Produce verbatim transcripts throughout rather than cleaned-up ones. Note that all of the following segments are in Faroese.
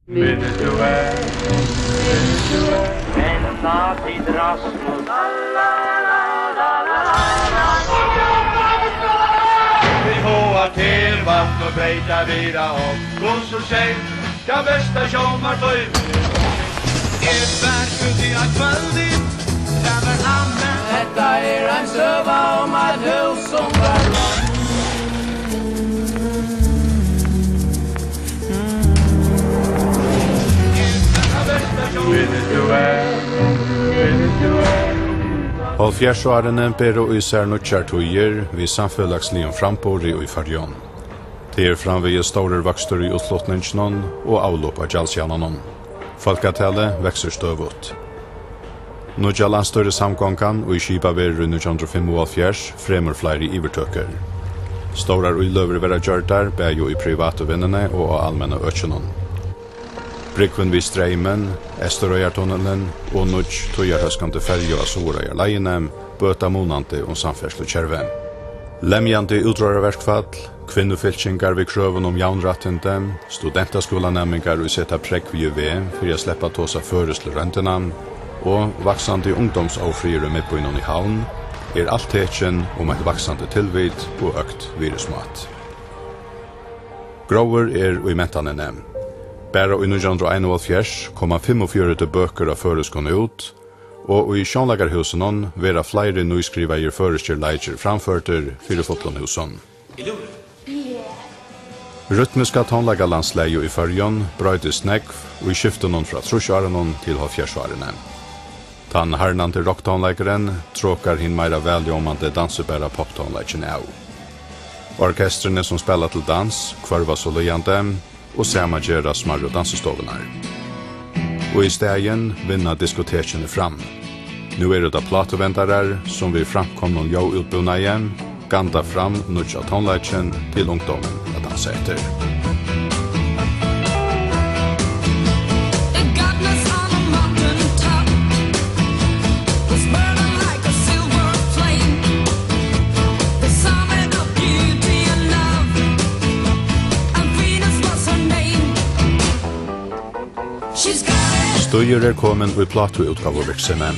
Minnist tú væl? Henda tíð, Rasmus. Vit fáa til vatn og breyta, vita um hvussu skjótt tað besta sjónvarp. Eg var úti á kvøldi, tað var annað. Hetta er ein søga um eitt hús sum var. Hálvfjerðs árini bera í sær nýggjar tíðir við samfelagsligum framburði í Føroyum. Tað er framvegis stórur vøkstur í útflutninginum og avlop á gjaldsjavnanum. Fólkatalið veksur støðugt. Nýggja landsstýrissamgongan, ið skipað verður í nítjan hundrað og fimmoghálvfjerðs, fremur fleiri yvirtøkur. Stórar íløgur verða gjørdar, bæði í privatu vinnuni og á almennu økinum. Brúgvin við Streymin, Eysturoyartunnilin og nýggj tíðarhóskandi ferju á Suðuroyarleiðini bøta munandi um samferðslukervið. Lemjandi útróðrarverkfall, kvinnufylkingar við krøvum um javnrættindi, studentaskúlanæmingar, ið seta prógv við veg fyri at sleppa at tosa føroyskt til royndina, og vaksandi ungdómsófriður í miðbýnum í Havn, er alt tekin um eitt vaksandi tilvit og økt virðismát. Gróður er í mentanini. Bara í nítjan hundrað og einoghálvfjerðs koma fimmogfjøruti bøkur á føroyskum út, og í Sjónleikarhúsinum verða fleiri nýskrivaðir føroyskir leikir framførdir fyri fullum húsum. Rytmiska tónleikalandslagið í Føroyum broytist nógv í skiftinum frá trýssárunum til hálvfjerðsárini. Tann harðnandi rokktónleikurin trokar hin meira velljómandi dansibara popptónleikin av. Orkestrini, sum spæla til dans, hvørva so líðandi, og sama gera smærru dansistovurnar. Og í staðin vinna diskotekini fram. Nú eru tað plátuvendarar, sum við framkomnum ljóðútbúnaði ganda fram nýggja tónleikin til ungdómin at dansa eftir. The goddess on a mountain top was burning like a silver flame. The summit of beauty and love, and Venus was her name. She's got it. Stígur er komin í plátuútgávuvirksemi.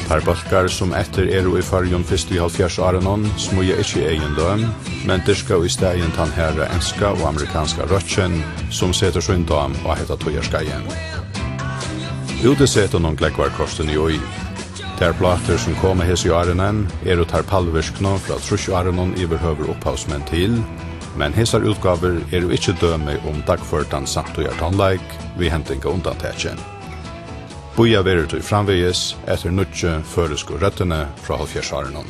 Teir bólkar, sum eftir eru í Føroyum fyrst í hálvfjerðsárunum, smíða ikki egin løg, men dyrka í staðin tann harða enska og amerikanska rokkin, sum setur sín dám á hetta tíðarskeiðið. Útisetunum glógvar kortini í. Tær plátur, sum koma hesi árini, eru tær pallvirknu frá trýssárunum yvirhøvur upphavsmenn til, men hesar útgávur eru ikki dømi um dagførdan samtíðartónleik við hendingaundantaki. Bíðað verður tí framvegis eftir nýggju føroysku røddini frá hálvfjerðsárunum.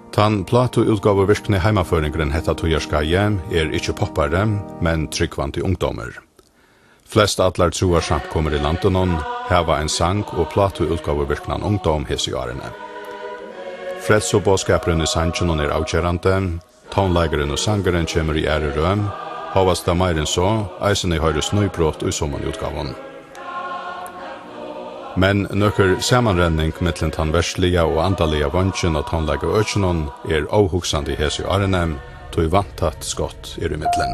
Tann plátuútgávuvirkni heimaføringurin hetta tíðarskeiðið er ikki poppari, men trúgvandi ungdómur. Flest allar trúarsamkomur í landinum hava ein sang- og plátuútgávuvirknan ungdóm hesi árini. Frelsuboðskapurin í sanginum er avgerandi, tónleikurin og sangurin kemur í aðru røð, hóast tað meir enn so eisini hoyrist nýbrot í summum útgávum. Men nøkur samanrenning millum tann verðsliga og andaliga veingin á tónleikaøkinum er óhugsandi hesi árini, tí vatntætt skott er ímillum.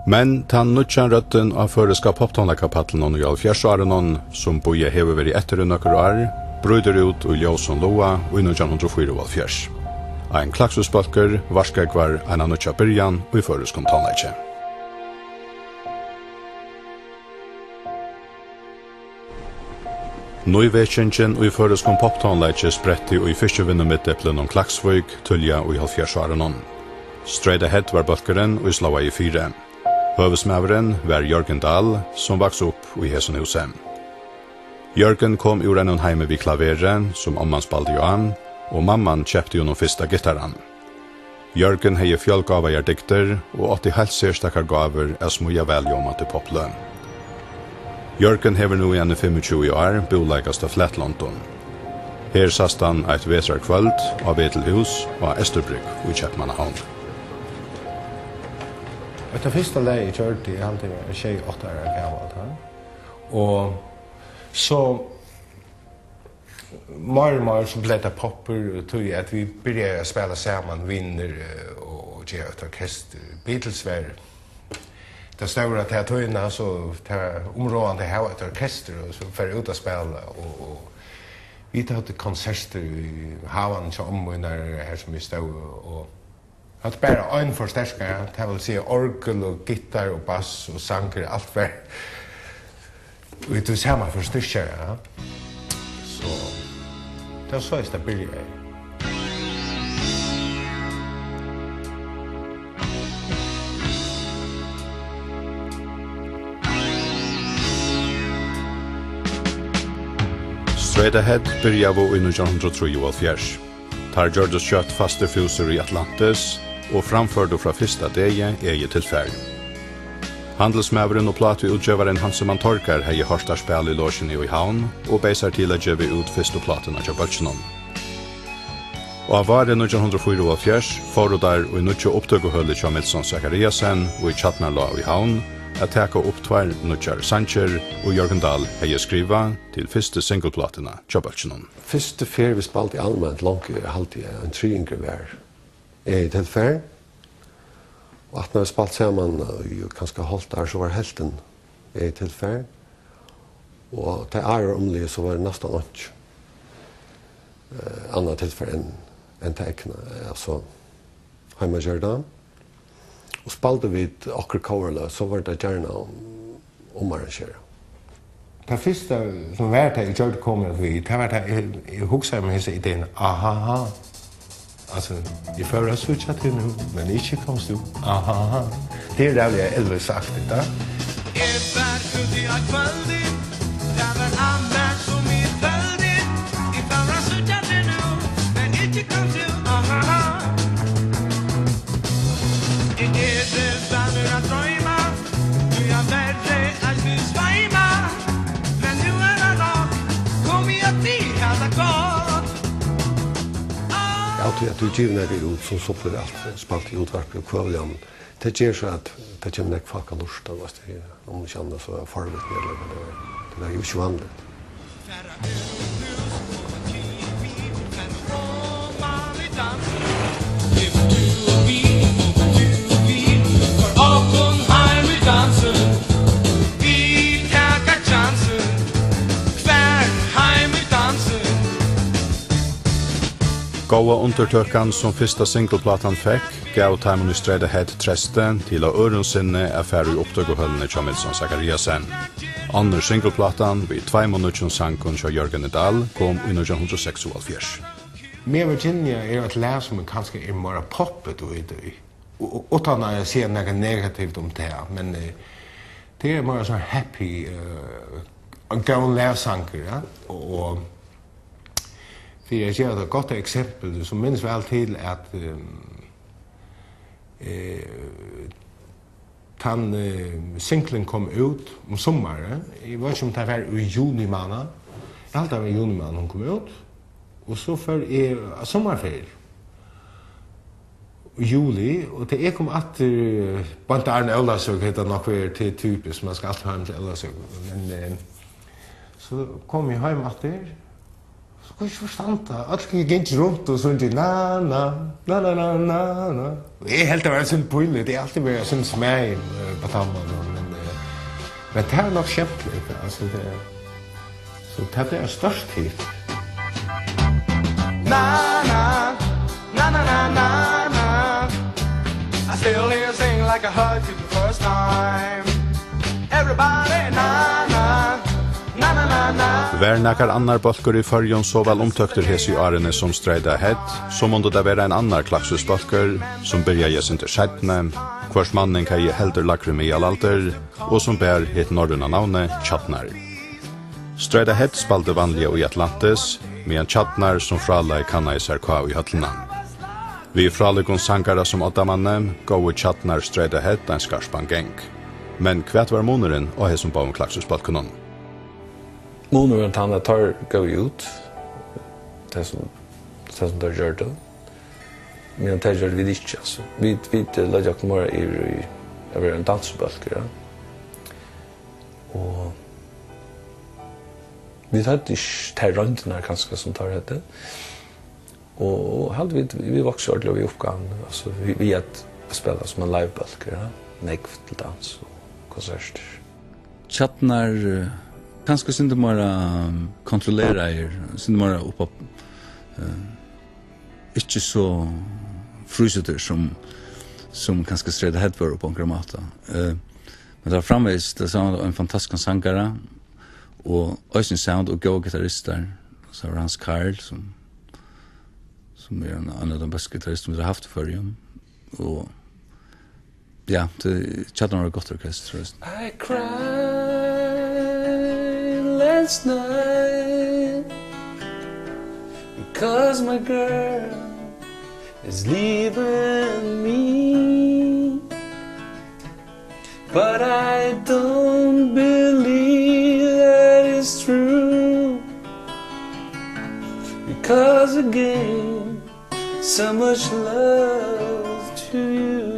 Men tann nýggja røddin á føroyska popptónleikapallinum í hálvfjerðsárunum, sum bíðað hevur verið eftir í nøkur ár, brýtur út í ljósum loga í nítjan hundrað og fýraoghálvfjerðs. Ein Klaksvíksbólkur varðskógvar eina nýggja byrjan í føroyskum tónleiki. Nývekingin í føroyskum popptónleiki spretti í fiskivinnumiðdeplinum Klaksvík tíðliga í hálvfjerðsárunum. Straight Ahead var bólkurin, ið slóðaði fyri. Høvuðsmaðurin var Jørgen Dahl, sum vaks upp í hesum húsi. Jørgen kom úr einum heimi við klaveri, sum omman spældi á, og mamman keypti honum fyrsta gittaran. Jørgen hevði fjølgávaðar dygdir og átti heilt serstakar gávur at smíða vælljómandi poppløg. Jørgen hevur nú í eini fimmogtjúgu ár búleikast á Flatlondum. Her sæst hann eitt vetrarkvøld á veg til hús á Eysturbrúgv í Keypmannahavn. Hetta fyrsta lagið eg gjørdi, eg haldi, eg var sjey, átta ára gamal tá. Og so meir og meir so bleiv tað poppur, tí at vit byrjaðu at spæla saman, vinir, eh, og, og gera eitt orkestur. Beatles var Tað stóra, tað er tíðina, so tað umráðandi at hava eitt orkestur, og so fara út at spæla, og, og vit høvdu konsertir í havanum hjá ommu mínari, har sum vit stóðu, og høvdu bara ein forsterkara, tað vil siga orgul og gittar og bass og sangur, alt var í tí sama forsterkara, ja. So, tað var soleiðis, tað byrjaði. Straight Ahead byrjaðu í nítjan hundrað og trýoghálvfjerðs. Teir gjørdust skjótt fastir fúsir í Atlantis og framførdu frá fyrsta degi egið tilfar. Handilsmaðurin og plátuútgevarin Hans Mann Torgar hevði hoyrt teir spæla í Logini í Havn og beyð sær til at geva út fyrstu plátuna hjá bólkinum. Og á vári nítjan hundrað og fýraoghálvfjerðs fóru teir í nýggja upptøkuhølið hjá Milton Zachariasen, ið í Tjarnarlág í Havn, at taka upp tveir nýggjar sangir, ið Jørgen Dahl hevði skrivað til fyrstu singulplátuna hjá bólkinum. Fyrstu ferð, vit spældu alment longu, haldi eg, ein triðingur var egið tilfar. Og aftan at vit spældu saman í kanska hálvt ár, so var helvtin egið tilfar. Og tað árið umliðið, so var tað næstan einki, eh, annað tilfar enn, enn tað egna, eh, altso heimagjørda. Og spældu vit okkurt coverlag, so var tað gjarna um, umarrangerað. Tað fyrsta, sum var tað, eg gjørdi komið við, tað var tað, eg, eg hugsaði mær hesa ideen, ahaha. Altso, eg fór at síggja teg nú, men ikki komst tú. Ahaha. Tað er ræðuliga Elvis-aktigt, tá. Eg var úti á kvøldi, tað var annað sum eg føldi. Eg fór at síggja teg nú, men ikki komst tú. Ahaha. Eg eri vanur at droyma, tí at verri eisini sveima, men nú er tað nokk, kom eg at teg hava gott. Av tí at tú gevur nakað út, sum so blívur alt spælt í útvarpi og kvøðuliga, men tað ger so, at tað kemur nógv fólk at lurta, veitst tú, um ikki annað, so er forvitni, ella hvat tað er. Tað er jú ikki vanligt. Góða undirtøkan, sum fyrsta singulplátan fekk, gav teimum í Straight Ahead treystið til á øðrum sinni at fara í upptøkuhølini hjá Milton Zachariasen. Onnur singulplátan við tveimum nýggjum sangum hjá Jørgeni Dahl kom í nítjan hundrað og seksoghálvfjerðs. Mig og Virginia er eitt lag, sum er kanska er meira poppet í tí. Og, og uttan at siga nakað negativt um tað, men, eh, tað er meira sånn happy, eh, ein góðan lagsangur, ja. Og, og fyri at geva eitt gott eksempel, so minnist væl til, at, ehm, eh, tann, eh, singlen kom út um summarið. Eg veit ikki, um tað var í juni mánað. Eg haldi, tað var í juni mánað, hon kom út. Og so fór eg á summarferiu í juli, og tá eg kom aftur, eh, beint áðrenn Ólavsøku, hetta nokk verður til typiskt, man skal altíð heim til Ólavsøku. Men, eh, so kom eg heim aftur, so kundi eg ikki forstanda, øll kundu gingið runt og sungið na, na, na. Og eg helt, tað var eitt sindur pínligt, eg havi altíð verið eitt sindur smæðin, eh, á tann mátan, men, eh, men tað er nokk skemtiligt, altso, tað er, so tað bleiv eitt stórt hit. Na, na, na, na. I still hear you sing like I heard you the first time. Everybody, na, na, na, na, na, na. Var nakar annar bólkur í Føroyum so væl umtóktur hesi árini sum Straight Ahead, so mundi tað vera ein annar klaksvíksbólkur, sum byrjaði eitt sindur seinni, hvørs manning hevði heldur lægri miðalaldur, og sum ber hitt norrøna navnið Kjarnar. Straight Ahead spældi vanliga í Atlantis, meðan Kjarnar sum fráleið kannaði sær K í høllina. Við frálíkum sangara sum oddamanni góvu Kjarnar Straight Ahead ein skarpan gang. Men hvat var munurin á hesum báðum klaksvíksbólkunum? Munurin var tann, at teir góvu út tað sum, tað sum teir gjørdu. Men tað gjørdu vit ikki, altso. Vit, vit, eh, løgdu okkum meira yvir í at vera ein dansibólkur, ja. Og vit høvdu ikki tær royndirnar, kanska, sum teir høvdu. Og, og haldi vit, vit vóksu ordiliga við uppgávuni, altso, við, við at spæla sum ein livebólkur, ja. Nógv til dans og konsertir. Tjarnar, eh, kanska eitt sindur meira, um, kontrolleraðir, eitt sindur meira upp á, eh, ikki so frísettir sum, sum kanska Straight Ahead vóru upp á onkran máta. Eh, men tað var framvegis, tað sound av ein fantastiskan sangara, og eisini sound og góðar gittaristar. So var Hans Karl, sum, sum er ein, ein av teimum bestu gittaristum, vit hava havt í Føroyum. Og ja, tað, Tjarnarfólk var eitt gott orkestur, veitst. I cried last night because my girl is leaving me. But I don't believe that it's true. Because again, so much love to you.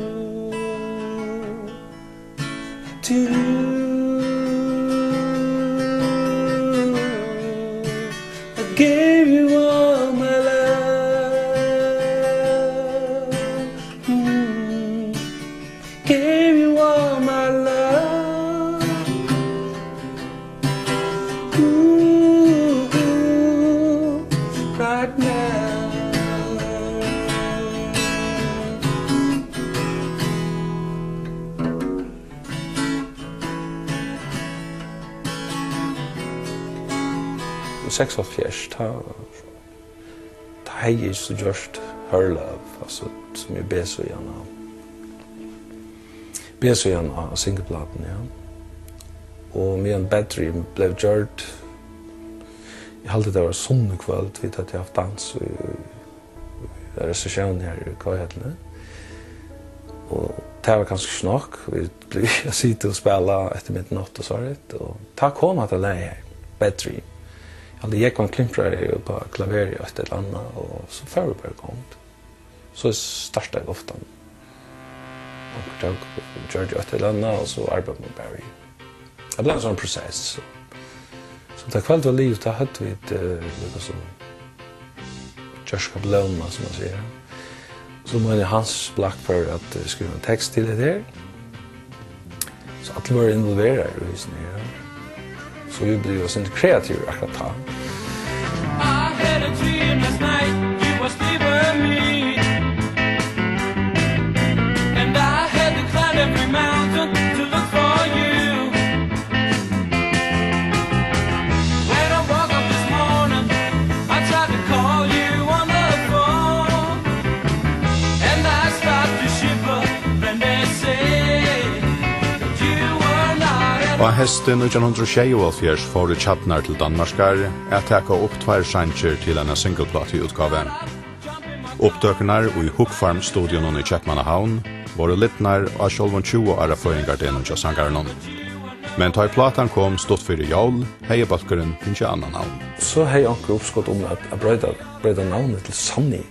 To you. I gave you all my love. Mm. Gave you all my love. Ooh, ooh, right now. Í seksoghálvfjerðs, tá, tá hevði eg so gjørt Her Love, altso, sum er B-síðan á, B-síðan á singulplátuni, ja. Og meðan Battery bleiv gjørd, eg haldi, tað var sunnukvøld, vit høvdu havt dans í, í reseptiónini her í K-høllini. Og tað var kanska ikki nokk, vit blivu at sita og spæla eftir midnátt og so, og tá kom hatta lagið her, Battery. Eg haldi, Jógvan klimpraði upp á klaverið og eitt ella annað, og so fóru vit bara í gongd. So startaði ofta. Onkur tók, gjørdi eitt ella annað, og so arbeiddi man bara við. Tað bleiv ein sånn prosess. So, so tá kvøldið var liðugt, tá høvdu vit, eh, líka sum gjørt skabelónina, sum man sigur. So meini Hans Blak fór at, eh, skriva ein tekst til hetta her. So allir vóru involveraðir í hesum her. So vit blivu eitt sindur kreativir akkurát tá. I had a dream last night, you was leaving me. And I had to climb every mountain to look for you. When I woke up this morning, I tried to call you on the phone. And I start to shiver when they say you were not at Á heysti nítjan hundrað og sjeyoghálvfjerðs fóru Tjarnir til Danmarkar at taka upp tveir sangir til eina singulplátuútgávu. Upptøkurnar í Hugfarm-studionum í Keypmannahavn vóru lidnar á sjálvum tjúgu ára føðingardegnum hjá sangaranum. Men tá ið plátan kom stutt fyri jól, hevði bólkurin fingið annað navn. So hevði onkur uppskot um at, at broyta, broyta navnið til Sonny.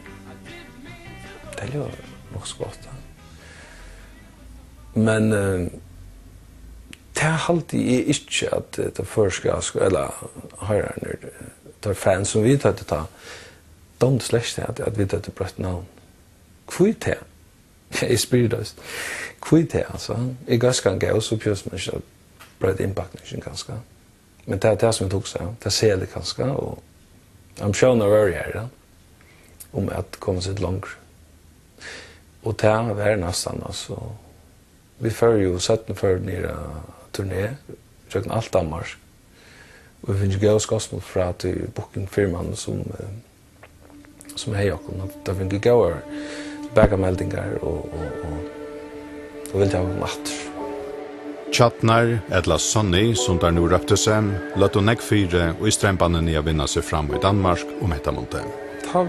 Tað ljóðar nokk so gott, ja. Men, eh, tað haldi eg ikki, at, eh, tað føroyska, ella hoyrararnir, eh, teir fans, sum vit høvdu tá, dámdi slett ikki, at, at vit høvdu broytt navn. Hví tað? Eg spyr tað. Hví tað, altso? Eg góðskan góð, so behøvist man ikki at broyta innpakningin, kanska. Men tað er tað, sum vit hugsa, tað selur kanska, og ambitiónirnar vóru her, ja, um at koma seg longur. Og tað var næstan, altso, vit fóru jú seinni ferð niður á turné gjøgnum alt Danmark, og vit fingu góð skotsmál frá tí bookingfirmanum, sum, eh, sum hevði okkum, og tað fingu góðar tilbakameldingar og, og, og, og vildu hava okkum aftur. Tjarnir, ella Sonny, sum teir nú róptu seg, løgdu nógv fyri í strembanini at vinna seg fram í Danmark um hetta mundið. Tá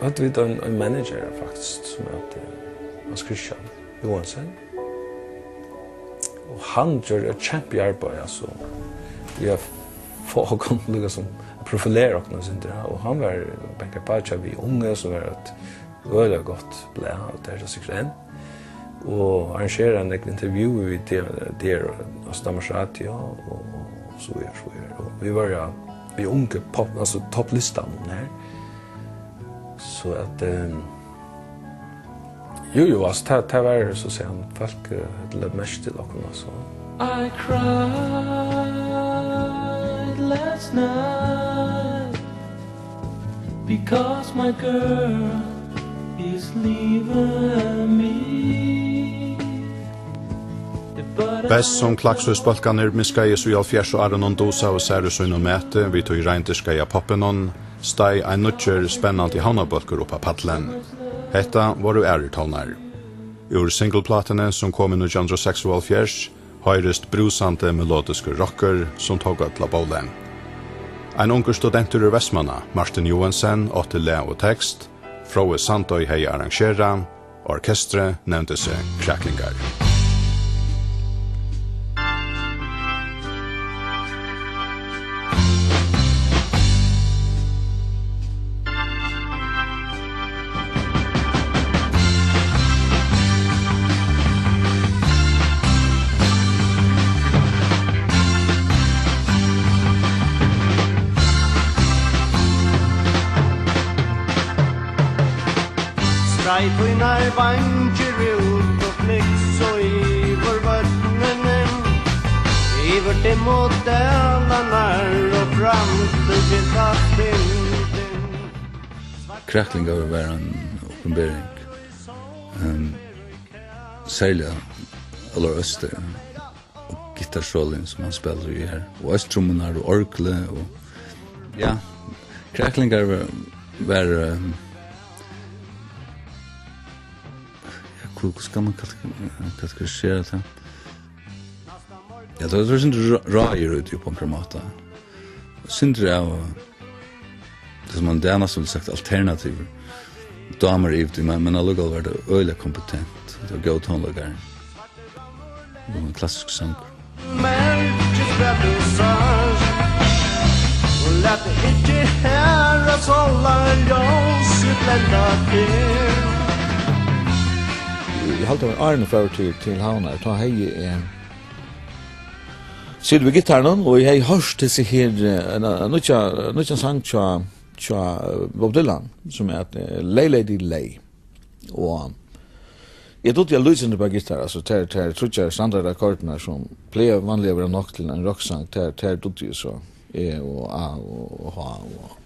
høvdu vit ein, ein manager, faktiskt, sum æt, eh, Hans Christian Johansen. Og hann gjørdi eitt kjempearbeiði, altso, við at fáa okkum, líka sum, at profilera okkum eitt sindur, ja. Og hann var bankar bak við Unge, sum var eitt øgiliga gott blað, og tað er tað sikkurt enn. Og arrangeraði nógv intervju við D-, D R, altso Danmarks Radio, og, og so er, so er. Og vit vóru, ja, við Unge pop, altso topplistanum her. So at, ehm, Jú, jú, altso, tað, tað var, so at siga, fólk, eh, løgdu merki til okkum, altso. I cried last night because my girl is leaving me. Best sum Klaksvíksbólkarnir miðskeiðis í hálvfjerðs árunum dusaðu sær í sínum mati við tí reindýrkaða poppinum, steig ein nýggjur, spennandi Havnarbólkur upp á pallin. Hetta vóru aðrir tónar. Úr singulplátuni, sum kom í nítjan hundrað og seksoghálvfjerðs, hoyrist brúsandi melodiskur rokkur, sum tók øll á bóli. Ein ungur studentur úr Vestmanna, Martin Joensen, átti lag og tekst, Fróði Sandoy hevði arrangerað, orkestrið nevndi seg Kraklingar. Spreið tínar veingir út og flúgv so yvir vøtnini, yvir dimmu dalarnar og fram til tindin. Kraklingar var ein uppenbering, ehm, serliga Ólavur Øster og gittarsoloin sum hann spælir í her, og eisini trummurnar og orglið og, ja, Kraklingar var, var, ehm, ja, hva, hvat skal man kategori-, kategorisera tað? Ja, tað var, tað var sindur rá-, ráir úti á onkran máta. Sindur av, tað sum man í dag næstan vildi sagt alternativur dámur í tí, men, men allíkavæl var tað øgiliga kompetent. Tað var góðir tónleikarar. Og ein klassiskur sangur. Merkist hvat tú sært, og lat teg ikki herra sólarljósið blenda teg. Eg haldi, at áðrenn eg fór til, til Havnar, tá hevði eg sitið við gittaranum, og eg hevði hoyrt hesi her, eh, ein, ein nýggja, nýggjan sang hjá, hjá, eh, Bob Dylan, sum er, eh, Lay Lady Lay. Og eg dugdi at lýsa undir á gittar, altso, tær, tær tríggjar standardakkordini, sum plaga vanliga at vera nokk til ein rokksang, tær, tær dugdi eg so. E og A og, og H og,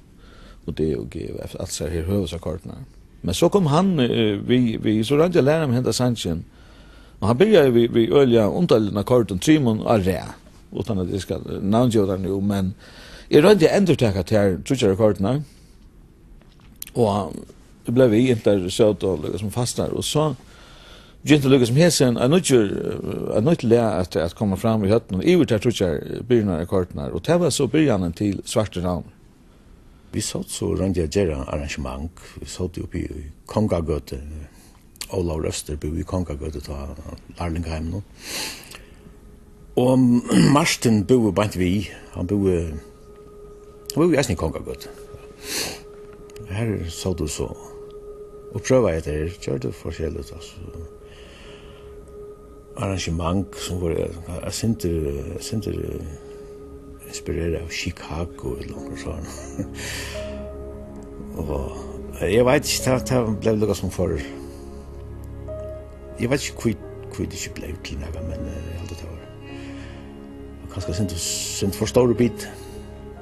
og D og G og F, alt sær her høvuðsakkordini. Men so kom hann, eh, við, við, so royndi eg at læra meg henda sangin. Og hann byrjaði við, við øgiliga undarligum akkordum, trimum á rað, uttan at eg skal, eh, navngeva tær nú, men eg royndi at endurtaka tær tríggjar akkordirnar. Og eg bleiv við, inntil tær sótu líkasum fastar, og so begynti líkasum hesin, ein nýggjur, eh, eitt nýtt lag at, at koma fram í høvdinum yvir tær tríggjar byrjanarakkordinnar, og tað var so byrjanin til Svartir Ravnur. Vit sótu so og royndu at gera arrangement. Vit sótu uppi í Kongagøtu. Ólavur Øster búði í Kongagøtu, tá, Lærlingheiminum. Og Martin búði beint við. Hann búði, hann búði eisini í Kongagøtu. Her sótu vit so og prøvaðu hetta her, gjørdu forskelligt, altso. Arrangement, sum vóru, eh, eitt sindur, eh, eitt sindur, eh, inspirerað av Chicago ella okkurt sovorðið. Og, eh, eg veit ikki, tað, tað bleiv líkasum for, eg veit ikki, hví, hví tað ikki bleiv til nakað, men, eh, eg haldi, tað var, var kanska eitt sindur, sindur for stórur biti.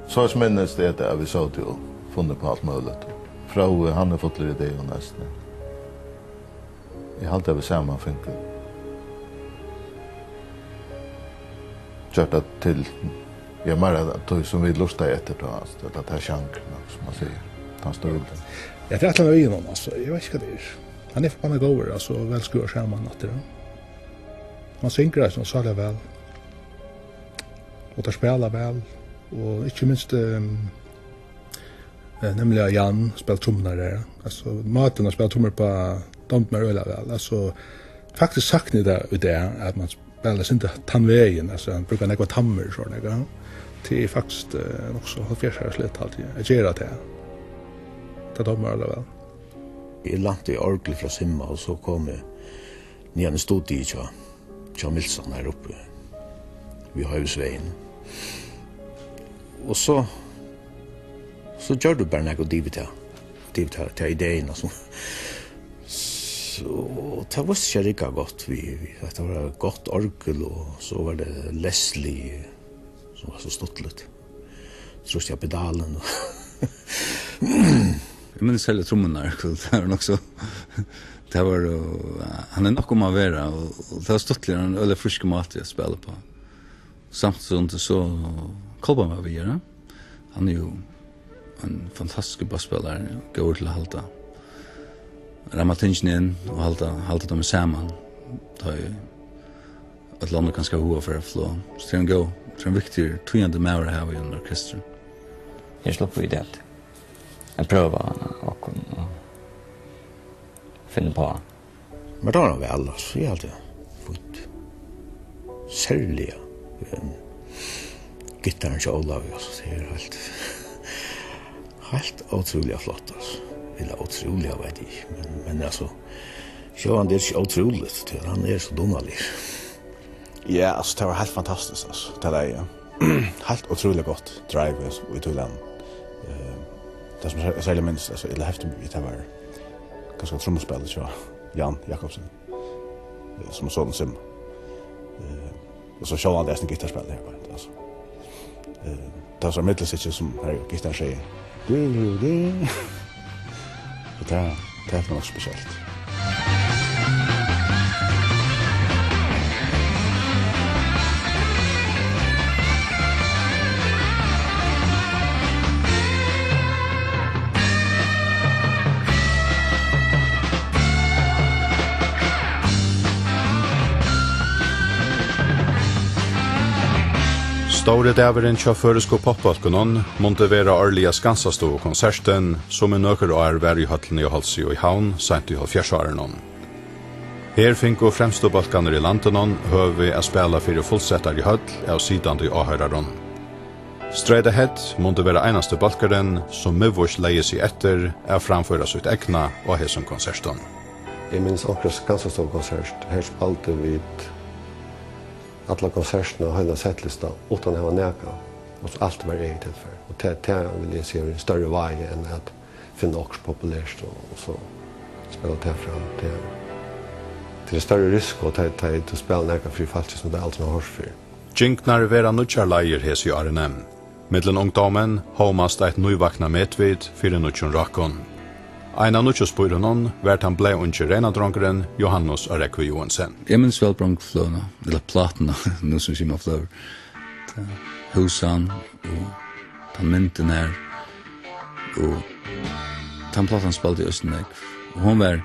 Soleiðis minnist eg tað, at vit sótu og funnu upp á alt møguligt. Fróði, hann er fullur í idéum eisini. Eg haldi, at vit saman fingu gjørt tað til, ja, meira tað, sum vit lurtaðu eftir tá, altso, ella ta sjangruna, sum man sigur, tann stílin. Ja, tað er ætlanin við honum, altso, eg veit ikki, hvat tað er. Hann er forbanna góður, altso, og væl skrúvaður saman aftur, ja. Hann syngur, altso, sera væl. Og teir spæla væl, og ikki minst, ehm, eh, nemliga Jan spælir trummurnar har. Altso, mátin at spæla trummur uppá dámdi mær øgiliga væl. Altso, faktiskt sakni eg tað í dag, at man spælir sindur tann vegin, altso, hann brúkar nógvar tammur og sovorðið, ja. Tað er faktiskt, eh, nokk so hálvfjerðs ára slit, haldi eg, at gera tað. Tað dámdi mær øgiliga væl. Eg lænti orglið frá Simma, og so kom eg niðan í studioið hjá, hjá Milson her uppi við Hoyvíksvegin. Og so, so gjørdu vit bara nakað við tað. Við tað, ta ideina sum, Og tað vísti seg at rigga gott við, við, at tað var gott orgel, og so var tað Leslie, sum var so stuttligt. Trýsti á pedalin og Eg minnist serliga trummurnar, so tað var nokk so, tað var, uh, hann er nokk um at vera, og, og tað var stuttligt, hann er ein øgiliga frískur máti at spæla uppá. Samt sum tað so Kolbeinn var við, ja. Hann er jú ein fantastiskur basspælari, góður til at halda, ramma tingini inn og halda, halda teimum saman. Tá ið øll onnur kanska hava hug at fara á flog. So tað er ein góð, tað er ein viktigur týðandi maður at hava í einum orkestri. Her sluppu vit at, at prøva okkum og finna uppá. Men tað var hann væl, altso, eg haldi fínt. Serliga, ehm, gittarin hjá Ólavi, altso, tað er heilt, heilt ótrúliga flott, altso. Ella ótrúliga, veit eg ikki, men, men altso, sjálvandi er tað ikki ótrúligt, tí hann er so dugnaligur. Ja, altso, tað var heilt fantastiskt, altso, tað lagið. Heilt ótrúliga gott drive í, í tí lagnum. Eh, tað sum eg serliga minnist, altso, ella hefti meg við, tað var kanska trummuspælið hjá Jan Jakobsen, eh, sum er sonur Simma. Eh, og so sjálvandi eisini gittarspælið her, beint, altso. Eh, tað var so eitt millumstykki sum har gittarin segði, "Du, du, du." Og tað, tað er nokk spesielt. Stóri dagurin hjá føroysku popbólkunum mundi vera árliga Skansastovukonsertin, sum í nøkur ár var í høllini á Hálsi í Havn seint í hálvfjerðsárunum. Her fingu fremstu bólkarnir í landinum høvi at spæla fyri fullsettari høll av sitandi áhoyrarum. Straight Ahead mundi vera einasti bólkurin, sum miðvíst legði seg eftir at framføra sítt egna á hesum konsertum. Eg minnist onkra Skansastovukonsert, her spældu vit alla konsertina og heilan settlista uttan at hava nakað, og so alt var egið tilfar. Og tað, tað vil eg siga er ein størri vági enn at finna okkurt populert og, og so spæla tað fram. Tað er, tað er størri risiko, tá, tá tú spælir nakað fyri fólki, sum tú aldrin hevur hoyrt fyrr. Gingnar verða nýggjar leiðir hesi árini. Millum ungdómin hómast eitt nývaknað metvit fyri nýggjum rákum. Ein av nýggju spýrunum var tann bleyðungi reynadrongurin Jóhannes Órógvi Joensen. Eg minnist væl brongufløguna, ella plátuna, nú sum siga má fløgur. Tað, húsan og tann myndin her. Og tann plátan spældi eg eisini nógv. Og hon var,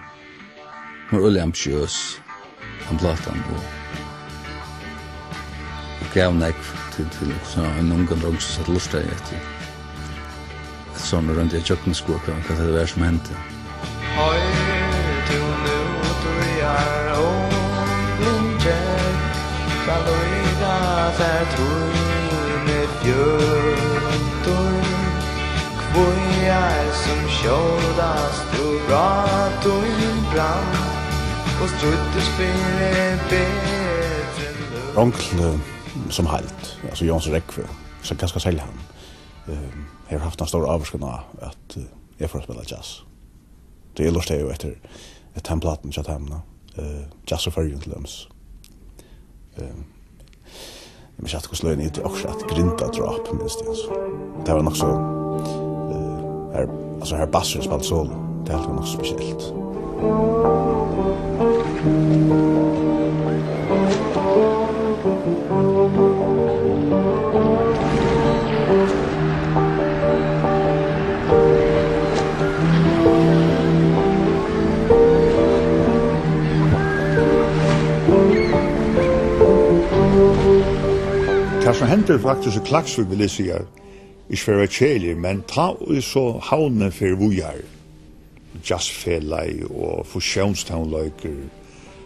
hon var øgiliga ambitiøs, tann plátan, og, og gav nógv til, til so ein ungan drong sum sat og lurtaði eftir, eftir sovorðnum, og royndi at gjøgnumskoða, hvat, hvat tað var, sum hendi. Hoyr tú nú, tú er unglingur, skal líða sær tíni fjøtur. Hví er sum skjótast tú frá tín brand og stríddist fyri betri løn? Rongl, eh, sum heild, altso Jóhannes Órógvi, so kanska serliga hann, eh, hevur havt eina stóra ávirkan á, at, eh, eg fór at spæla jazz. Tí eg lurtaði jú eftir, eftir teimum plátunum hjá teimum, eh, Jazz í Føroyum til dømis. Eh, eg minnist ikki, hvussu løgini hitu, okkurt eitt grindadráp, minnist eg, altso. Tað var nokk so, eh, har, altso, har bassurin spældi solo. Tað helt eg var nokk so spesielt. Tað, sum hendir faktiskt í Klaksvík, vil eg siga, ikki fyri at vera keðilig, men tá ið so Havnin fer víðari, jazzfelagið og fusiónstónleikur,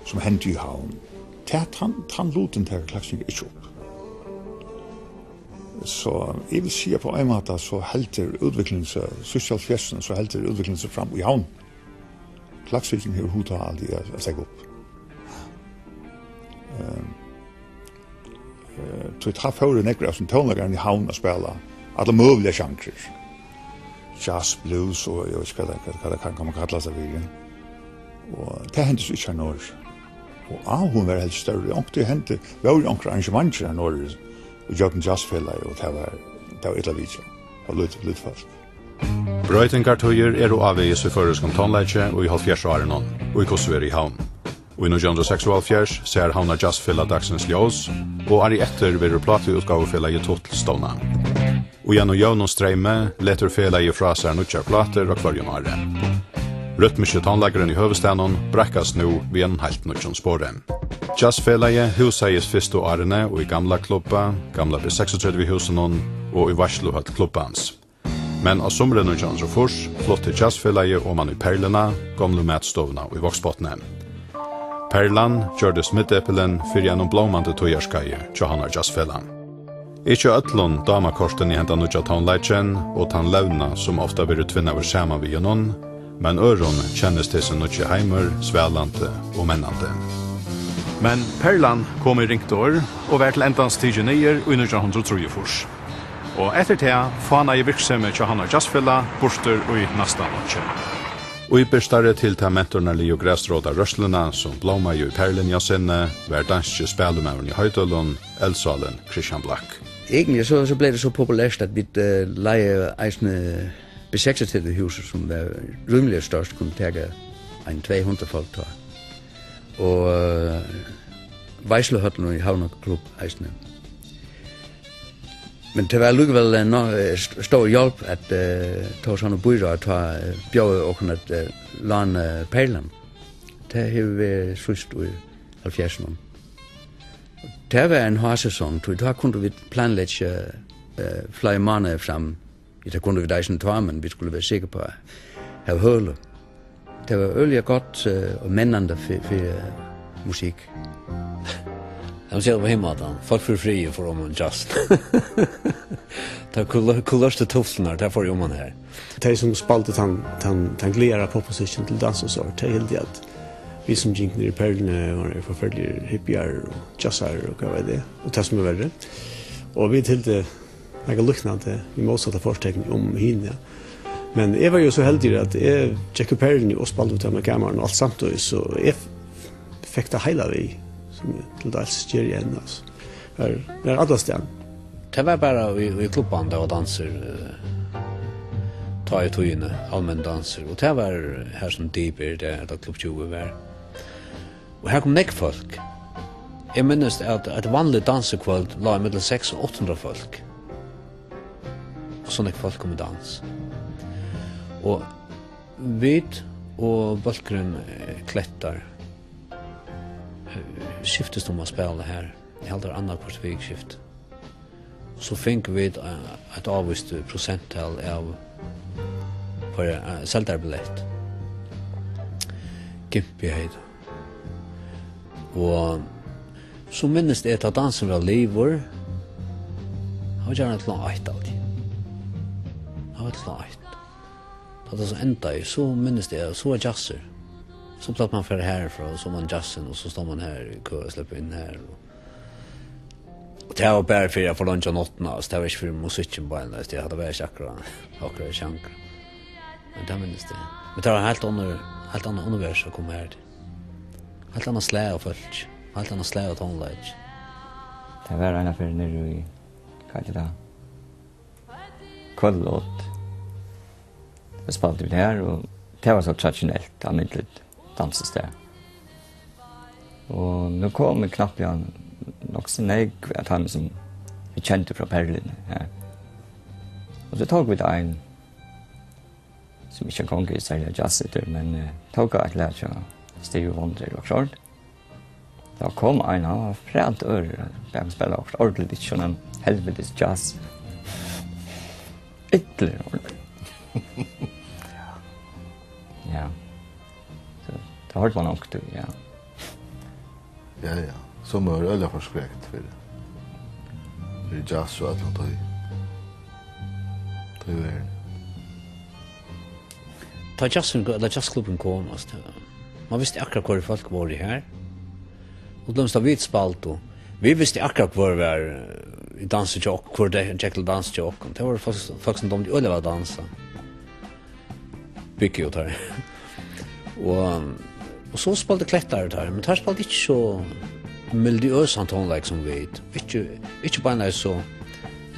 sum hendi í Havn, tað, tann, tann lutin tekur Klaksvík ikki upp. So eg vil siga, á ein máta, so heldur útviklingin seg, síðst í hálvfjerðsunum, so heldur útviklingin seg fram í Havn. Klaksvíkin hevur hug til aldri at, at steðga upp. Ehm, eh, tí tá fóru nógvir av sínum tónleikarum í Havn at spæla allar møguligar sjangrur. Jazz, blues og eg veit ikki, hvat tað, hvat tað kann, kann man kalla tað fyri. Og tað hendi so ikki har norður. Og áhugin var heldur størri. Onkuntíð hendi, vóru onkrir arrangementir har norður, ígjøgnum jazzfelagið, og tað var, tað var illa vitjað. Og lítið, lítið fólk. Broytingartíðir eru ávegis í føroyskum tónleiki í hálvfjerðsárunum, og í hvussu er í Havn. Og í nítjan hundrað og seksoghálvfjerðs sær Havnar Jazzfelag dagsins ljós, og árið eftir verður plátuútgávufelagið Tutl stovnað. Og í einum jøvnum streymi letur felagið frá sær nýggjar plátur á hvørjum ári. Rytmiski tónleikurin í høvuðsstaðnum breiðkast nú við einum heilt nýggjum spori. Jazzfelagið húsaðist fyrstu árini í gamla klubba, gamla B seksogtretivu húsunum og í veitsluhøll klubbans. Men á sumri nítjan hundrað og fýrs flutti Jazzfelagið oman í Perluna, gomlu matstovuna í Vágsbotni. Perlan gjørdist miðdepilin fyri einum blómandi tíðarskeiði hjá Havnar Jazzfelag. Ikki øllum dámar kortini henda nýggja tónleikin og tann levnað, sum ofta verður tvinnaður saman við honum, men øðrum kennist hesin nýggi heimur svalandi og mennandi. Men Perlan kom í ringt orð og var til endans tikin niður í nítjan hundrað og trýogfýrs. Og eftir tað fánaði virksemið hjá Havnar Jazzfelag burtur í næstan einki. Íbyrgstari til ta mentanarligu grasrótarrørsluna, sum blómaði í Perluni á sinni, var danski spælimaðurin í Hoydølum, eldsálin Kristian Blak. Egentlig så, så blev det så populært, at vi, øh, lejede eisini B seksogtredive huset, som var rimelig størst, kunne tage en tre hundrede folk, tror jeg. Og, øh, Veisluhøllin í Havnar Klub eisini. Men tað var allíkavæl, eh, no-, eh, st-, stór hjálp, at, eh, Tórshavnar býráð tá, eh, bjóðaði okkum at, eh, lána Perlan. Tað hevur verið síðst í hálvfjerðsunum. Tað var ein hásesong, tí tá kundu vit planleggja, eh, fleiri mánaðir fram. Ja, tað kundu vit eisini tá, men vit skuldu vera sikkur uppá at hava høli. Tað var øgiliga gott, eh, og mennandi fyri, fyri, eh, musikk. Eg vil siga tað á hin mátan. Fólk fóru frí og fóru oman í jazz. Tað kulør-, kulørtu tuflurnar, tað fóru oman har. Tey sum spældu tann, tann, tann gleðiga popmusikkin til dans og so, tey hildu at vit sum gingu niður í Perluni vóru forferdiligir hippiar og jazzarar og hvat veit eg, og tað sum er verri. Og vit hildu nakað líknandi, við mótsatta fortekni um hini, ja. Men eg var jú so heldigur, at eg gekk í Perluni og spældi við teimum í kamarinum og alt samtíðis, so eg f-, fekk tað heila við, sum eg til dals geri enn, altso. Har, har allastaðni. Tað var bara í, í klubbanum, tað var dansur, eh, tá í tíðini, almenn dansur, og tað var har sum Deep er, tað, ella Klubb tjúgu var. Og har kom nógv fólk. Eg minnist, at eitt vanligt dansikvøld lá ímillum seks og átta hundrað fólk. Og so nógv fólk kom í dans. Og vit og bólkurin, eh, Klettar, eh, skiftust um at spæla har. Eg haldi, tað var annaðhvørt vikuskifti. So fingu vit, eh, eitt ávíst prosenttal av, fyri, eh, seldari billett. Gimpi hevði tað. Og so minnist eg, tá dansurin var liðugur, hann var gjarna til klokkan eitt altíð. Hann var til klokkan eitt. Tá tað so endaði, so minnist eg, so var djassur. So plagdi man at fara harfrá, og so man djassin, og so stóð man har í kø og slapp inn har, og Og tað var bara fyri at forleingja náttina, altso, tað var ikki fyri musikkin beinleiðis, tað var ikki akkurát, akkurát sjangur. Men tað minnist eg. Men tað var heilt annað, heilt annað univers at koma har til. Heilt annað slag av fólki, heilt annað slag av tónleiki. Tað var eina ferð niðri í, hvat eitur tað? Kvøllot. Tað spældu vit har, og tað var so traditionelt, almindeligt dansistað. Og nú komu knappliga nokk so nógv av teimum, sum vit kendu frá Perluni her. Og so tóku vit ein, sum ikki eingong er serliga jazzistur, men, eh, tók eitt lag hjá Stevie Wonder og Short. Tá kom ein, hann var frægt ørur, bara spæla okkurt ordiligt, ikki sovorðnan helvitis jazz. Illur ordiligt. Ja. So, tá hoyrdi man onkuntíð, ja. Ja, ja. Sum var øgiliga forskrekt fyri, fyri jazz og allan tí. Tí var Tá jazzin, ella jazzklubburin kom, altso, tað, man visti akkurát, hvørji fólk vóru her. Og til dømis, tá vit spældu, vit vistu akkurát, hvør var, eh, í dansi hjá okkum, hvør de-, gekk til dans hjá okkum. Tað vóru fólk, fólk, sum dámdu øgiliga væl at dansa. Biggie og teir. Og, Og so spældu Klettar teir, men teir spældu ikki so melodiøsan tónleik sum vit. Ikki, ikki beinleiðis so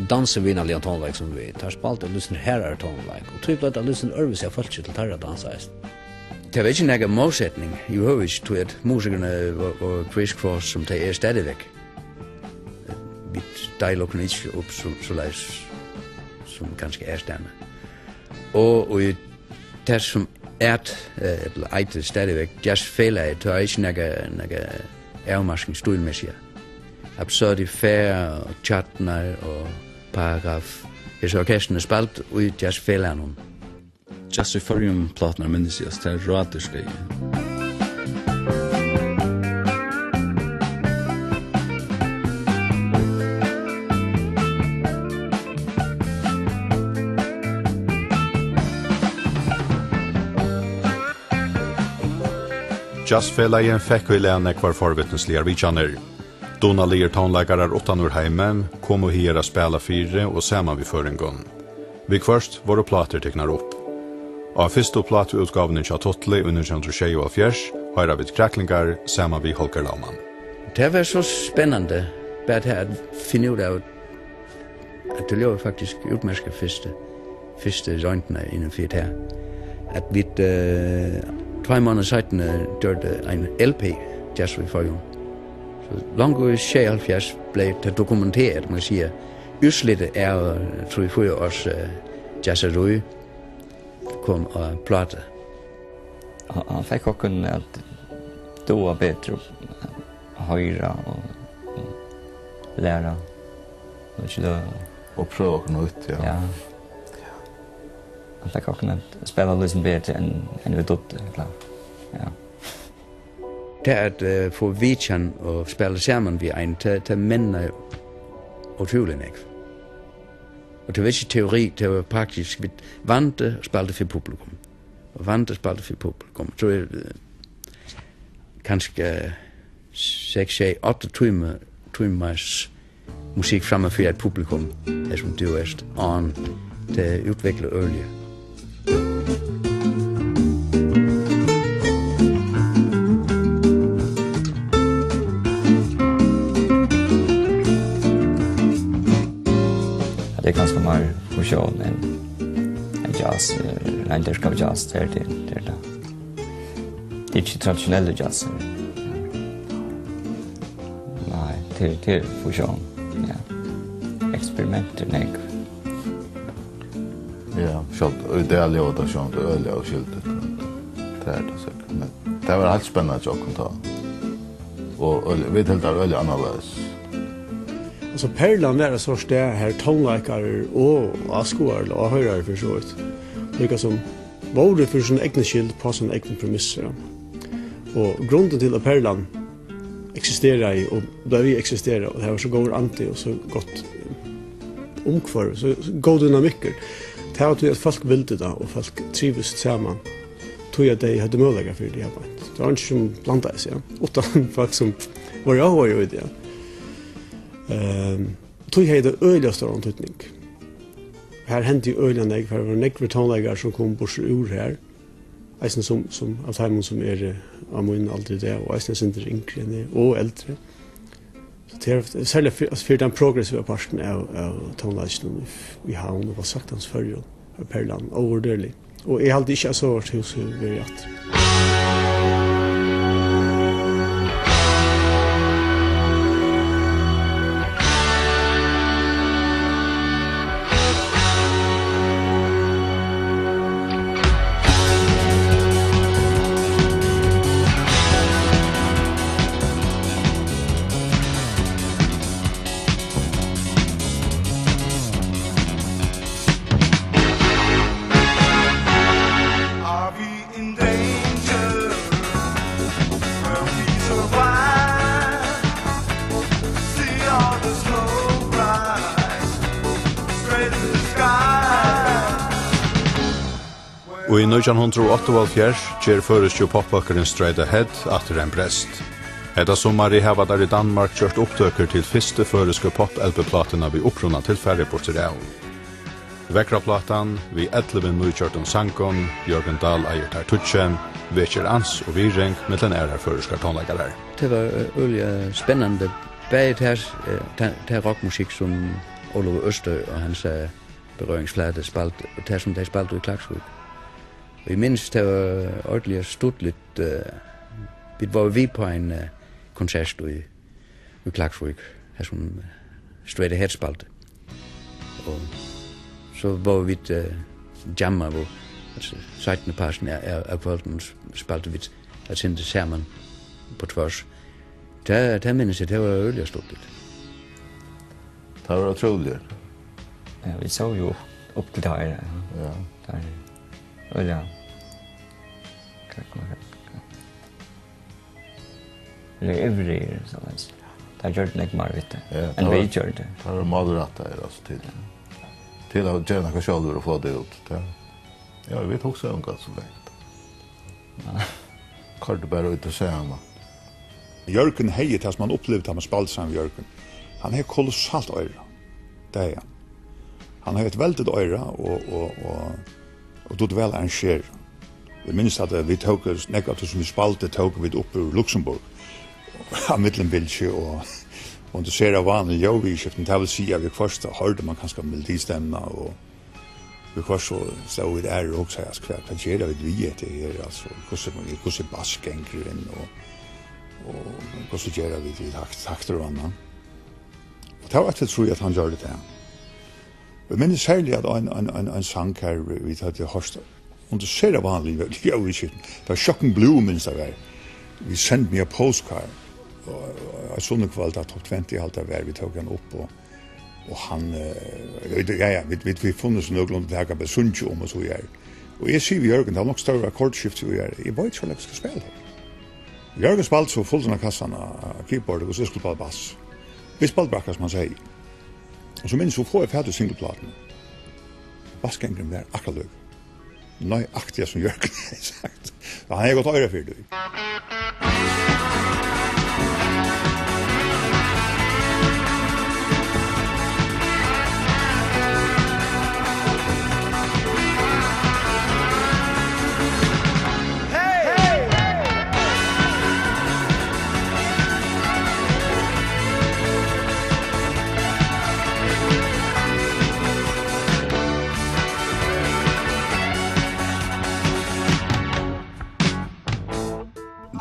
dansivinarligan tónleik sum vit. Teir spældu eisini harðari tónleik, og tí bleiv tað eisini øðrvísi av fólki til teirra dans eisini. Tað var ikki nakar mótsetning, yvirhøvur ikki, tí at musikararnir og, og Kriss Kross, sum tey eru stadigvæk, vit deila okkum ikki upp so, soleiðis, sum kanska er staðan. Og, og í tað, sum æt, eh, ella eitur stadigvæk Jazzfelagið, tað er ikki nakar, nakar avmarking stílmæssigt. Absurd Affairs og Kjarnar og Paragraf, hesi orkestrarnir spældu í Jazzfelagnum. Jazz í Føroyum pláturnar minnist eg, tað er rátur skeiði. Jazzfelagið fekk í lag nógvar forvitnisligar vitjanir. Dugnaligir tónleikarar uttan úr heimi komu higar at spæla fyri og saman við føroyingum. Viðhvørt vóru plátur tiknar upp. Á fyrstu plátuútgávuni hjá Tutli í nítjan hundrað og sjeyoghálvfjerðs hoyra vit Kraklingar saman við Holger Laumann. Tað var so spennandi, bara tað at finna út av, at tað ljóðar faktiskt útmerkt fyrstu, fyrstu royndina innan fyri tað. At vit, eh, tveir mánaðir seinni gjørdu ein L P, Jazz í Føroyum. So langt í sjeyoghálvfjerðs bleiv tað dokumenterað, man kan siga, úrslitið av trý, fýra árs, eh, jazzerí kom á plátu. Hann, hann fekk okkum at duga betur at hoyra og, og læra. Og ikki tað. Og prøva okkum nýtt, ja. Ja. Hann fekk okkum at spæla líkasum betur enn, enn vit dugdu, ella, ja. Tað at, eh, fáa vitjan og spæla saman við ein, tað, tað mennar ótrúliga nógv. Og tað var ikki teori, tað var praktiskt, vit vandi og spældu fyri publikum. Og vandi og spældu fyri publikum. So er, eh, kanska seks, sjey, átta tímar, tímars musikk framman fyri eitt publikum, har sum tú ert, áðrenn tað útviklar øgiliga. Tað er kanska meir fusion enn, enn jazz, eh, ein dyrkaður jazz, tað er tað, tað er tað. Tað er ikki tradisjonelli jazz. Nei, tað er, tað er fusion, ja. Eksperiment er nógv. Ja, sjálvt í dag ljóðar tað sjálvt øgiliga óskyldigt. Tað er tað sikkurt. Men tað var heilt spennandi hjá okkum tá. Og øgiliga, vit hildu tað øgiliga annarleiðis. Altso, Perlan var eitt sort stað, har tónleikarar og áskoðarar, ella áhoyrarar fyri so vítt, líka sum vóru fyri sína egnu skyld, á sínar egnu premissir, ja. Og grundin til, at Perlan eksisteraði og bleiv við at eksistera, og tað var so góður andi og so gott, eh, umhvørvi, so, so góður dynamikkur, tað var tí, at fólk vildu tað, og fólk trivust saman, tí at tey høvdu møguleika fyri tí, ja, beint. Tað var eingin, sum blandaði seg, ja. Uttan fólk, sum vóru áhugaði í tí, ja. Ehm, tí hevði tað øgiliga stóran týdning. Har hendi øgiliga nógv, har vóru nógvir tónleikarar, sum komu burtur úr har. Eisini sum, sum av teimum, sum eru á mínum aldri í dag, og eisini eitt sindur yngri enn eg, og eldri. So tað er serliga fyri, altso, fyri tann progressiva partin av, av tónleikinum í, í Havn, og væl saktans Føroyum, er Perlan óvurderlig. Og eg haldi ikki, at sovorðið hús hevur verið aftur. Are we in danger when we survive? See all the smoke rise straight to the sky. Og í nítjan hundrað og áttaoghálvfjerðs ger føroyski popbólkurin Straight Ahead aftur ein brest. Hetta summarið hava teir í Danmark gjørt upptøkur til fyrstu føroysku pop-L P-plátuna við uppruna til farið burturav. Veðraplátan við ellivu nýgjørdum sangum, Jørgen Dahl eigur tær tíggju, vekir ans og virðing millum aðrar føroyskar tónleikarar. Tað var, eh, øgiliga spennandi. Bæði tær, eh, tær, tær rokkmusikk, sum Ólavur Øster og hansara, eh, Berøringsflade spældu, og tær, sum tey spældu í Klaksvík. Og eg minnist, tað var ordiliga stuttligt, eh, vit vóru við á ein, eh, konsert í, í Klaksvík, har sum, eh, Straight Ahead spældu. Og so vóru vit, eh, jamma, og, altso, seinni partin av, av, av kvøldinum s-, spældu vit eitt sindur saman á tvørs. Tað, tað minnist eg, tað var øgiliga stuttligt. Tað var ótrúligt. Ja, vit sóu jú upp, upp til tað her, ja. Ja. Tað er, ja. Hvat kann man siga? Ella ivrigir, so at siga. Tað gjørdi nógv meira við tað, ja, enn vit gjørdu. Tað var málrættað, altso, til, ja, til at gera nakað sjálvur og fáa tað út. Tað, ja, vit hugsaðu um gott so langt. Ja. Koyrdu bara í tað sama. Jørgen hevði tað, sum hann upplivdi, tá hann spældi saman við Jørgen. Hann hevði kolossalt oyra. Tað hevði hann. Hann hevði eitt veldigt oyra og, og, og, og dugdi væl at arrangera. Eg minnist, at, eh, vit tóku, nógv av tí, sum vit spældu, tóku vit upp úr Luxembourg. Á millum bylgju og, og undir sera vanlig ljóðviðurskiftum. Tað vil siga, at viðhvørt hoyrdi man kanska melodistemnuna og viðhvørt so stóðu vit har og hugsaðu, altso, hvat, hvat gera vit við hetta her, altso, hvussu, hvussu er bassgangurin og, og hvussu gera vit við takt-, taktir og annað. Og tað var eitt til trý, at hann gjørdi tað. Og eg minnist serliga, at ein, ein, ein, ein sang har, vit, vit høvdu hoyrt undir sera vanligum ljóðviðurskiftum. Tað var Shocking Blue, minnist eg væl. Við Send Me a Postcard. Og, og eitt sunnukvøld á Top twenty, haldi eg var, vit tóku hann upp, og Og hann, eh, ja, ja, vit, vit, vit funnu so nøkulunda, tað kann bara sungið um og so, ja. Og eg sigi við Jørgen, tað var nokk stórt akkordskifti, og eg, eg veit ikki, hvat eg skal spæla her. Jørgen spældi so fullan av kassan á, á keyboard, og so eg skuldi spæla bass. Vit spældu bara akkurát, sum hann segði. Og so minnist eg, so fái eg fatur í singulplátuni. Bassgangurin var akkurát líka. Nøyaktiga sum Jørgen hevði sagt. Og hann hevði gott oyra fyri tí.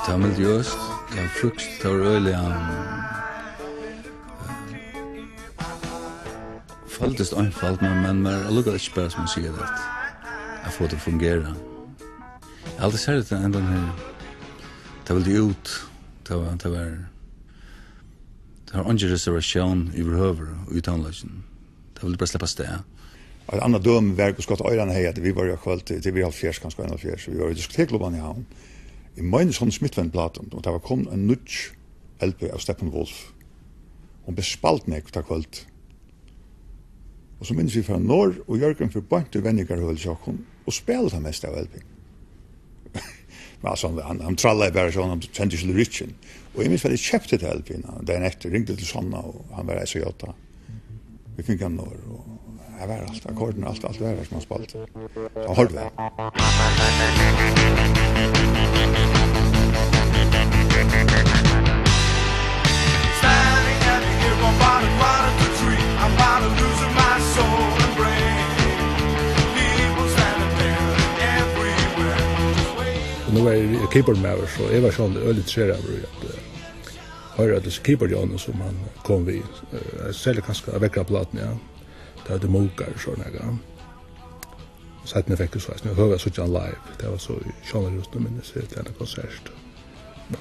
Tað var melodiøst, tað var frískt, tað var øgiliga, eh, føltist einfalt, men, men var allíkavæl ikki bara, sum at siga, at, at fáa tað at fungera. Eg havi aldri sæð tað enn, tað her, tað vildi út, tað var, tað var, tað var eingin reservatión yvirhøvur í tónleikinum. Tað vildi bara sleppa avstað. Og eitt annað dømi var, hvussu gott oyra hann hevði, at vit vóru á kvøld, til, til vit hálvfjerðs, kanska einoghálvfjerðs, vit vóru í diskotekklubbanum í Havn. Eg meini, sum smiddi við eina plátu, og tað var komin ein nýggj L P av Steppenwolf. Hon bleiv spæld nógv tað kvøld. Og so minnist eg, vit fara norður, og Jørgen fer beint í venjingarhølið hjá okkum og spælir tað mesta av L P. Men altso, hann, hann, hann trallaði bara so, hann kendi ikki lyrikkina. Og eg minnist, at eg keypti ta L P-na dagin eftir, ringdi til Sonna, og hann var í S J. Vit fingu hann norður, og her var alt, akkordini, alt, alt var har, sum hann spældi. So hoyrdi væl. Standing at the airport, bottom, bottom to tree. I'm bottom, losing my soul and brain. People standing there everywhere, just waiting. Og nú var eg keyboardmaður, so eg var sjálvandi øgiliga interesseraður í at, eh, hoyra hesi keyboardljóðini, sum hann kom við. Eh, serliga kanska á veðraplátu, ja. Tað høvdu Munkar og sovorðið, ja. Seinni fekk eg so eisini høvi at síggja hann live. Tað var so í Sjónarhúsinum, minnist eg, til eina konsert.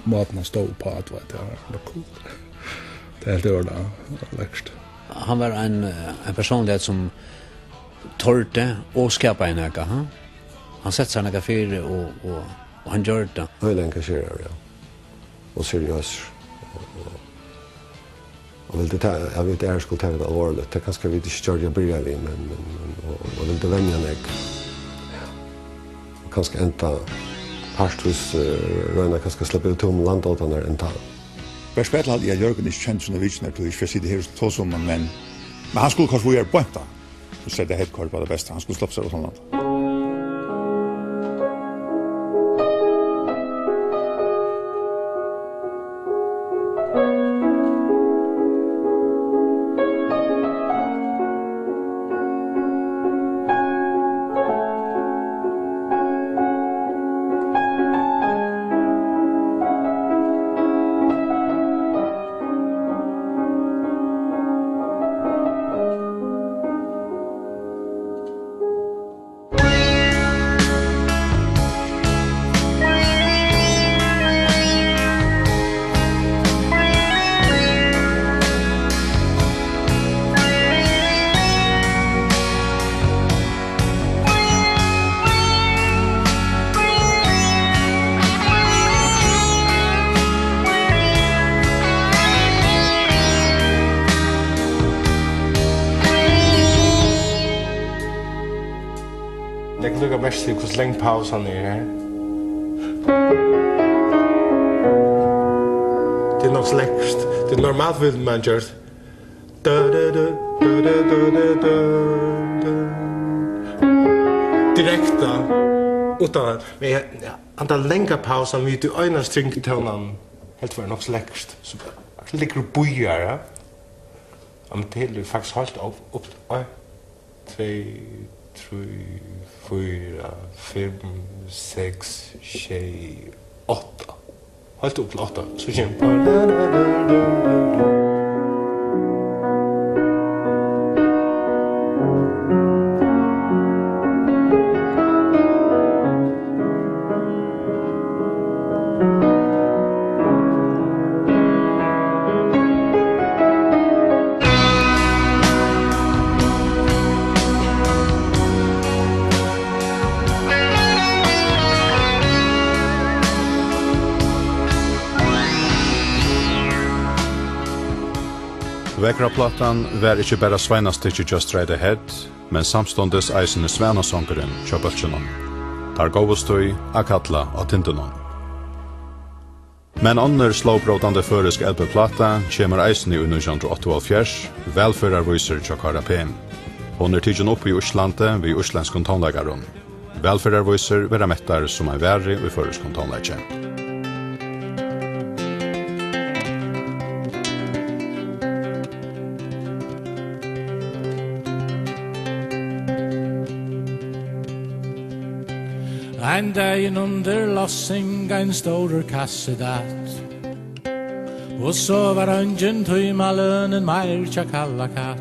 Mátin hann stóð uppá, tú veit, tað var, var cool. Tað helt eg var tað, lekkurt. Hann var ein, eh, ein persónligheit sum tordi og skapaði nakað, ha? Hann setti sær nakað fyri og, og, og hann gjørdi tað. Øgiliga engasjeraður, ja. Og seriøsur. Og, og, og vildi ta, ja, vit er skuldu taka tað alvorligt. Tað kanska vit ikki gjørdu at byrja við, men, men, men, og, og vildi venja nógv. Ja. Og kanska enda partvíst, eh, royna kanska at sleppa út um landoddarnar enntá. Bert spæl haldi eg, at Jørgen ikki kendi sínar vitjanir, tí ikki fyri at sita her og tosa um hann, men, men hann skuldi kanska víðari beint tá. So sett hetta koyr bara tað besta, hann skuldi sleppa sær uttanlands. Legg líka merki til, hvussu long pausan er her. Tað er nokk so lekkurt. Tað er normalt, vil man gjørt. Da, da, da. Direkta. Uttan at, men ja, ja, handa langa pausan við tí eina stringtónan, helt var nokk so lekkurt. So liggur og bíðar, ja. Ja, men tað er faktiskt heilt upp, upp, tvey, trý, fýra, fimm, seks, sjey, átta. Heilt upp til átta, so kemur. Vakra plátan var ikki bara sveinastykki hjá Straight Ahead, men samstundis eisini svanasongurin hjá bólkinum. Teir góvust tí at kalla á tindunum. Men onnur slógbrótandi føroysk L P-pláta kemur eisini í nítjan hundrað og áttaoghálvfjerðs, Vælferðarvísir hjá K R P. Hon er tikin upp í Íslandi við íslendskum tónleikarum. Vælferðarvísir verða mettar sum ein vari í føroyskum tónleiki. Ein dagin undir lossing, ein stórur kassi datt. Og so var eingin tímalønin meir hjá Kalla Katt.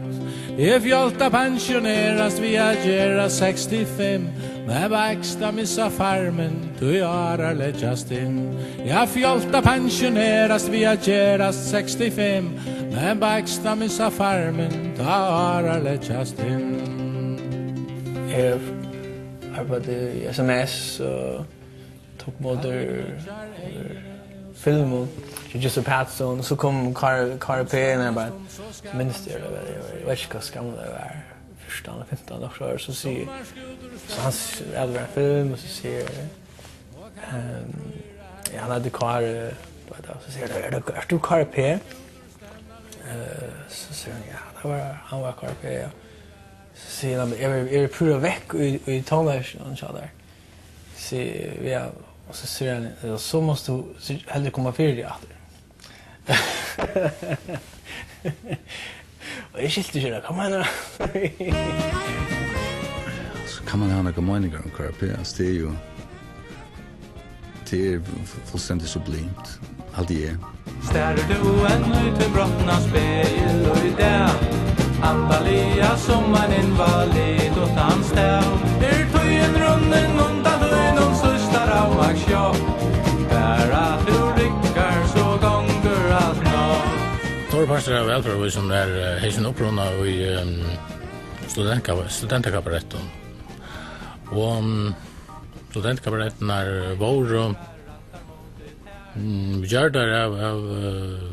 Eg fjálti at pensjonerast við at gera seksogfimm, men bakstra missa farmin, tí árar leggjast inn. Eg fjálti at pensjonerast við at gera seksogfimm, men bakstra missa farmin, tá árar leggjast inn. Eg arbeiddi í S M S og tók móti filmum hjá Jussi Pettersson, so kom K-, K R P inn, og eg bara, so minnist eg, eg veit ikki hvussu gamal eg var, fjúrtan ella fimtan, okkurt ár, so sigur, so hann s-, ræður ein film, og so sigur, ehm, ja, hann eitur Kári, du veit, og so sigur hann, "Er tú, ert tú K R P?" Eh, so sigur hann, "Ja, tað var, hann var K R P, ja." So sigur hann, "Eg vil, eg vil púra vekk í, í tónleikinum hjá tær." Sigi, ja, og so sigur hann, "Ja, so mást tú si-, heldur koma fyri teg aftur." Og eg skilti ikki tað, hvat meinar hann? So kann man hava nakrar meiningar um K R P, altso, tað er jú, tað er fu-, fullstendig sublimt, haldi eg. Starir tú enn í tín brotna spegil í dag? Andaliga sum ein invalid uttan stav. Er tíðin runnin undan tínum síðsta ravmagnssjokk? Bara tú riggar, so gongur alt nokk. Stórur partur av Vælferðarvísum er, eh, hevur sín uppruna í, ehm, studentka-, studentakabarettum. Og, ehm, studentakabarettirnar vóru, mm, gjørdar av, av, eh,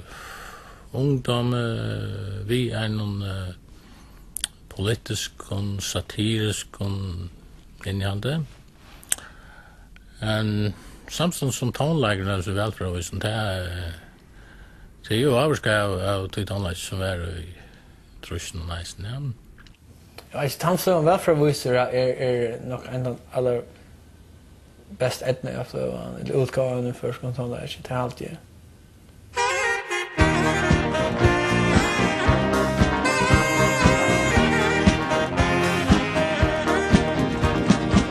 ungdómi, eh, við einum, eh, politiskum, satiriskum innihaldi. Men samstundis sum tónleikurin er so vælferðarvísur, tað, eh, tað er jú ávirkað av, av tí tónleiki sum var í trýssunum eisini, ja. Ja, altso, tann søgan Vælferðarvísir er, er nokk ein av allarbest eydnaðu, ella útgávan í føroyskum tónleiki, tað haldi eg.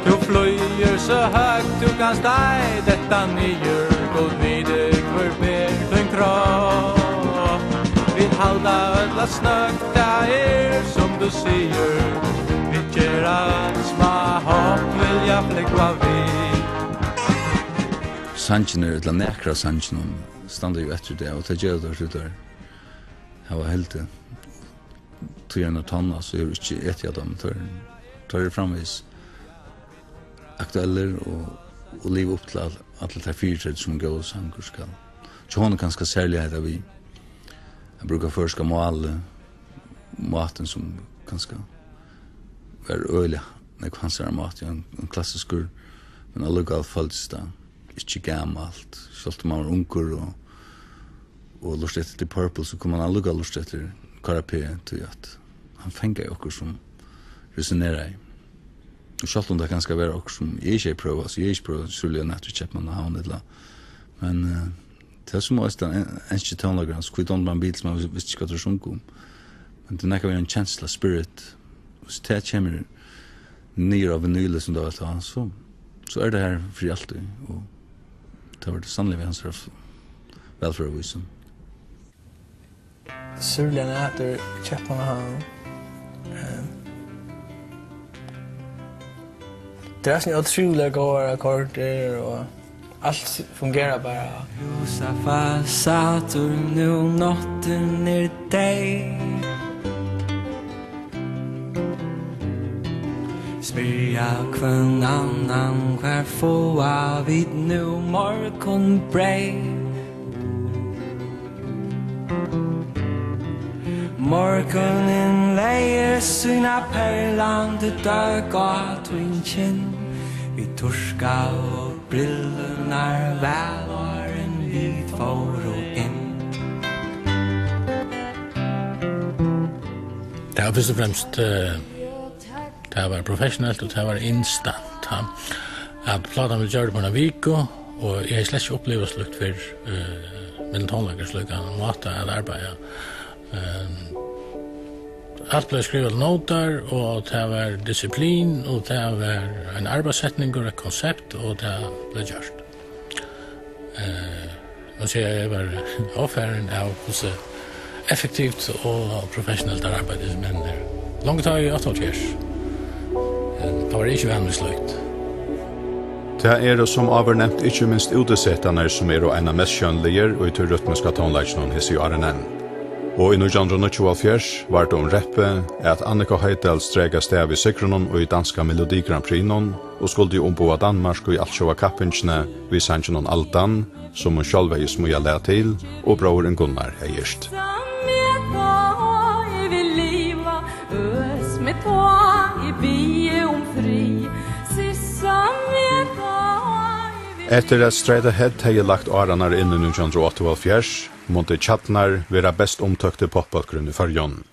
Tú flýgur so høgt, tú kanst ei detta niður, Gud viti, hvør ber tín kropp. Vit halda øll, at snøgt tað er, sum tú sigur. Vit gera øll smá hopp, vilja flúgva við. Sangirnir, ella nakrir av sangunum, standa jú eftir í dag, og tað gera teir, tí teir hava hildið tíðina tonna, so hevur ikki etið av teimum. Teir, teir eru framvegis aktuellir og, og liva upp til all, allar tær fyritreytir, sum ein góður sangur skal. Hjá honum kanska serliga hetta við at brúka føroyska málið, mátin sum kanska var øgiliga nógv hansara máti, ein, ein klassiskur, men allíkavæl føltist tað ikki gamalt. Sjálvt um man var ungur og, og lurtaði eftir Deep Purple, so kundi man allíkavæl lurta eftir K R P, tí at hann fangaði okkurt sum resoneraði. Og sjálvt um tað kanska var okkurt sum eg ikki hevði prøvað, so eg hevði ikki prøvað Súrliga nætur í Keypmannahavn, ella, men, eh, tað er sum eisini ein enski tónleikur, altso, Hví dámdi mær Beatles, man vis-, visti ikki, hvat teir sungu um. Men tað er nakað við ein kensla, spirit, og so tað kemur niður á vinyl, sum tað var tá, so, so er tað har fyri altíð, og tað var tað sanniliga við hansara f-, vælferðarvísi. Súrliga nætur, Keypmannahavn. Eh, tað er eisini ótrúliga góðar akkordir og alt s-, fungerar bara. Húsafasadur nú, náttin er deyð. Spyrja hvønn annan, hvar fáa vit nú morgunbreyð? Morgunin legði sína perlandi døgg á tín kinn. Vit turkaðu brillurnar væl, áðrenn vit fóru inn. Tað var fyrst og fremst, eh, tað var professionelt, og tað var instant, ha. At plátan bleiv gjørd upp á eina viku, og eg hevði slett ikki upplivað slíkt fyrr, eh, millum tónleikarar, slíkan máta at arbeiða. Ehm, alt bleiv skrivað til nótar, og tað var disiplin, og tað var ein arbeiðssetningur, eitt konsept, og tað bleiv gjørt. Eh, nú sigi eg, eg var ovfarin av hvussu effektivt og professionelt tað arbeiði, sum menn eru. Longu tá í áttaoghálvfjerðs. Men tá var eg ikki vanur við slíkt. Tað eru sum áður nevnt ikki minst útisetarnir, sum eru einir av mest sjónligu í tí rytmiska tónleikinum hesi árini. Og í nítjan hundrað og níggjuoghálvfjerðs var tað um reppið, at Annika Høydal streyk av stað við sigrunum í danska Melodi Grand Prixnum og skuldi umboða Danmark í altjóða kappingini við sanginum Aldan, sum hon sjálv hevði smíðað lag til, og bróðirin Gunnar hevði yrkt. Eftir at Straight Ahead hevði lagt árarnar inn í nítjan hundrað og áttaoghálvfjerðs, mundi Kjarnar vera best umtókti popbólkurin í Føroyum.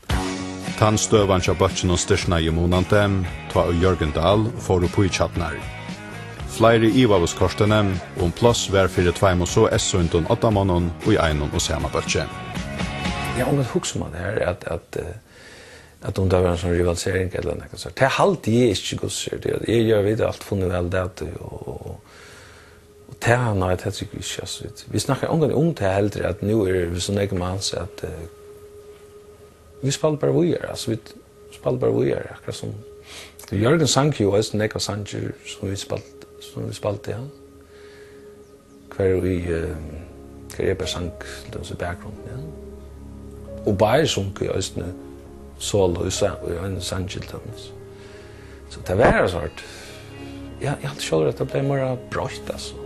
Tann støðan hjá bólkinum stirðnaði munandi, tá ið Jørgen Dahl fór upp í Kjarnar. Fleiri ivaðust kortini, um pláss var fyri tveimum so eyðsýndum oddamonnum í einum og sama bólki. Eg havi ongantíð hugsað um hatta her, at, at, eh, at um tað var ein sånn rivalisering ella nakað sånt. Tað haldi eg ikki, hvussu er tað? Eg, eg veit, alt funnu væl út av tí, og, og, og tað, nei, tað trúgvi eg ikki, altso, vit, vit snakka ongantíð um tað heldur, at nú eru vit so nógv mans, at, eh, vit spæla bara víðari, altso, vit spæla bara víðari, akkurát sum Jørgen sang jú eisini nógvar sangir, sum vit spælt-, sum vit spældu, ja. Har í, eh, har eg bara sang, til dømis, í bakgrundini, ja. Og báðir sungu eisini solo í sa-, í einum sangi, til dømis. So tað var so hart. Ja, eg haldi sjálvur, at tað bleiv meira broytt, altso.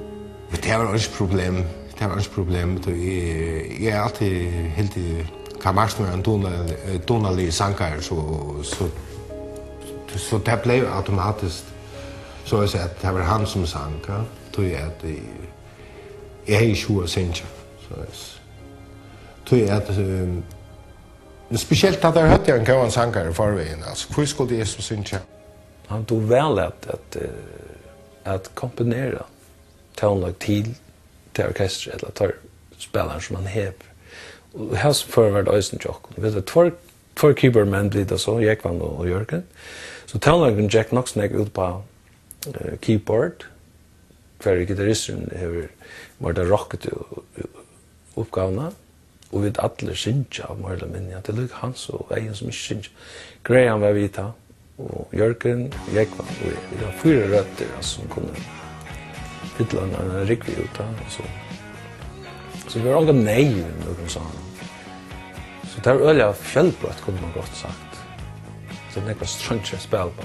Men tað var ikki problem. Tað var ikki problem, tí eg, eg havi altíð hildið Karl Marx var ein dugnalig-, eh, dugnaligur sangari, so, so, so tað bleiv automatiskt, so at siga, at tað var hann, sum sang, ja. Tí at, eh, eg hevði ikki hug at syngja, soleiðis. Tí at, ehm, spesielt tá teir høvdu ein góðan sangara í forvegin, altso, hví skuldi eg so syngja? Hann dugir væl at, at, eh, at komponera tónleik til tað orkestur ella teir spælarar, sum hann hevur. Og í hesum førum var tað eisini hjá okkum. Vit høvdu tveir, tveir keyboardmenn, vit, altso, Jógvan og, og Jørgen. So tónleikurin gekk nokk so nógv út á, eh, keyboard, har gittaristurin hevur meira ta rocku uppgávuna, og vit allir syngja meira ella minni. Ja, tað er líka Hans og Eyðun, sum ikki syngja. Graham var við tá, og Jørgen, Jógvan, og eg. Vit hava fýra røddir, altso, sum kunnu fylla ein, ein rúgvu út, ja, altso. So vit hava onga neyð við nøkrum sovorðnum. So tað var øgiliga fjølbroytt, kundi man gott sagt. So nógvar sangir at spæla uppá.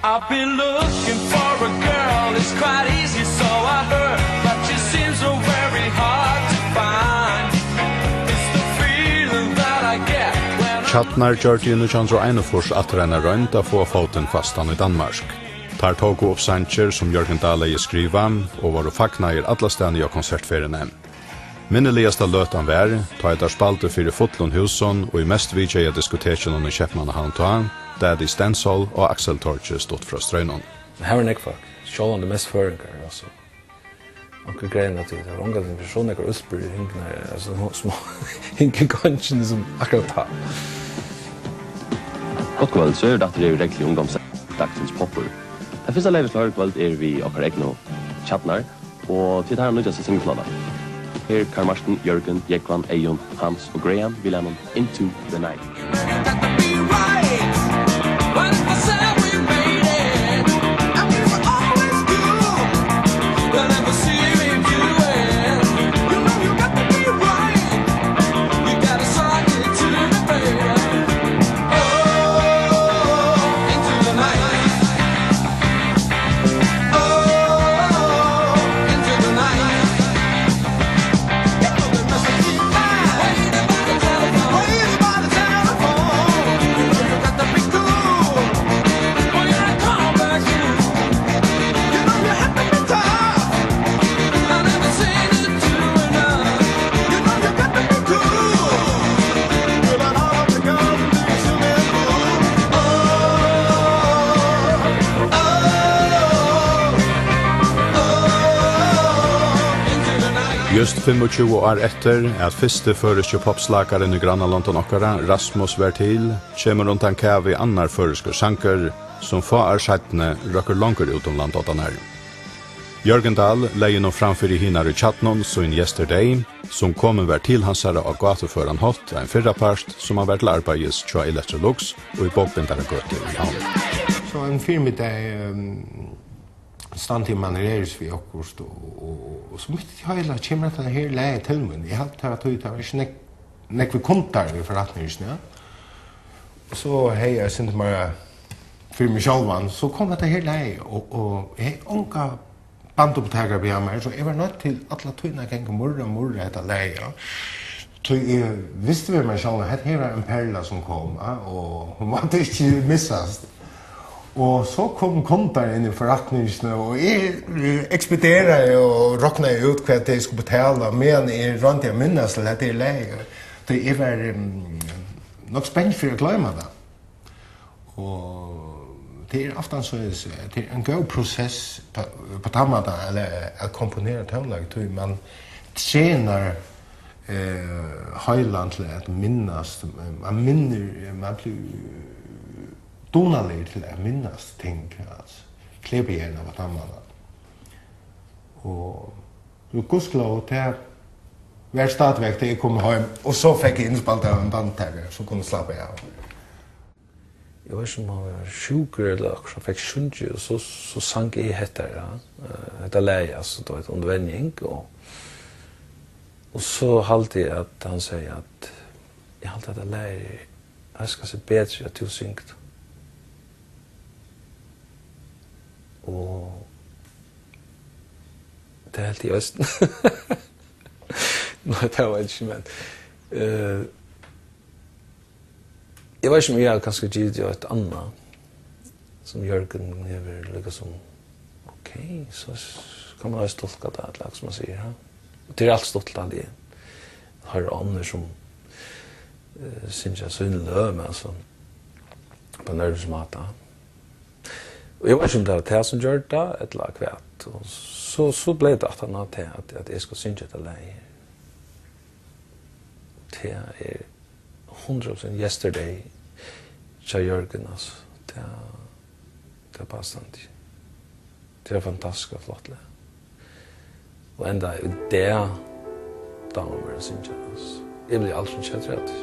I've been looking for a girl, it's quite easy, so I heard, but she seems so very hard to find. It's the feeling that I get when I Tjarnir gjørdu í nítjan hundrað og einogfýrs aftur eina roynd at fáa fótin fastan í Danmark. Teir tóku upp sangir, sum Jørgen Dahl hevði skrivað, og vóru fagnaðir allastaðni á konsertferðini. Minniligasta løtan var, tá ið teir spældu fyri fullum húsum og í mest vitjaða diskotekinum í Keypmannahavn tá, Daddy's Dancehall á Axeltorgi stutt frá Strøðnum. Har var nógv fólk, sjálvandi mest føroyingar, altso. Onkur grein at tað var ongantíð fyri so nógvar útspurðir hingnar, altso, smá hingu í gongini sum akkurát tá. Gott kvøld, so er tað aftur her í regluliga ungdómsdagsins Poppur. Tað fyrsta lagið, vit klára í kvøld, er við okkara egnu Tjarnir, og tit hava nýtt seg singulplátu. Her Karl Martin, Jørgen, Jógvan, Eyðun, Hans og Graham við lagnum Into the Night. Júst fimmogtjúgu ár eftir, at fyrsti føroyski poppslakarin í grannalondum okkara, Rasmus, var til, kemur undan kavi annar føroyskur sangur, sum fá ár seinni røkkur longur út um landoddarnar. Jørgen Dahl legði nú fram fyri hinar í Tjarnum sín Yesterday, sum komin var til hansara á gátuføran hátt ein fyrrapart, sum hann var til arbeiðis hjá Electrolux og í Bókbindaragøtu í Havn. So ein fyrrmiddag, ehm, standi eg og manereris við okkurt, og, og, og, og so mitt í tí heila kemur hetta her lagið til mín. Eg haldi, tað var tí, tað var ikki nógv, nógvir kundar í forretningini, ja. Og so hevði eg eitt sindur meira fyri meg sjálvan, so kom hetta her lagið, og, og eg hevði onga bandupptakara við mær, so eg var noydd til alla tíðina at ganga og murra, murra hetta lagið, ja. Tí eg visti við mær sjálvan, hetta her var ein perla sum kom, ja, og hon mátti ikki missast. Og so komu kundar inn í forretningina, og eg, eh, ekspederaði og roknaði út, hvat tey skuldu betala, meðan eg royndi at minnast til hetta her lagið. Tí eg var, ehm, nokk spent fyri at gloyma tað. Og tað er ofta soleiðis, tað er ein góð prosess á, á tann mátan, ella at komponera tónleik, tí man trenar, eh, heilan til at minnast, man minnir, man blívur dugnaligur til at minnast ting, altso, klepihjernan á tann mátan. Og, og gudskelov, tað var stadigvæk, tá eg kom heim, og so fekk eg innspælt av ein bandtakara, so kundi eg slappa av. Eg veit ikki, um hann var sjúkur ella okkurt, hann fekk sungið, og so, so sang eg hetta, ja, eh, hetta lagið, altso, tú veit, undir venjing, og, og so haldi eg, at hann segði, at eg haldi, at hetta lagið er, eg skal siga, betri, at tú syngur. Og tað helt eg eisini. Nei, tað var ikki, men, eh, eg veit ikki, um eg havi kanska givið tað eitt annað, sum Jørgen hevur líka sum, ok, so s-, kann man eisini tulka tað, ella sum man sigur, ha? Tað er alt stuttligt, at eg hoyri onnur sum, eh, syngja síni løg, men altso, á ein øðrvísi máta. Og eg veit ikki, um tað var tað, sum gjørdi tað, ella hvat. Og so, so bleiv tað aftan á tað, at, at eg skuldi syngja hetta lagið. Tað er hundrað prosent Yesterday hjá Jørgen, altso. Tað, tað er bara standið. Tað er fantastiskt flott lag. Og enntá í dag dámar mær at syngja, altso. Eg blívi aldrin keddur av tí.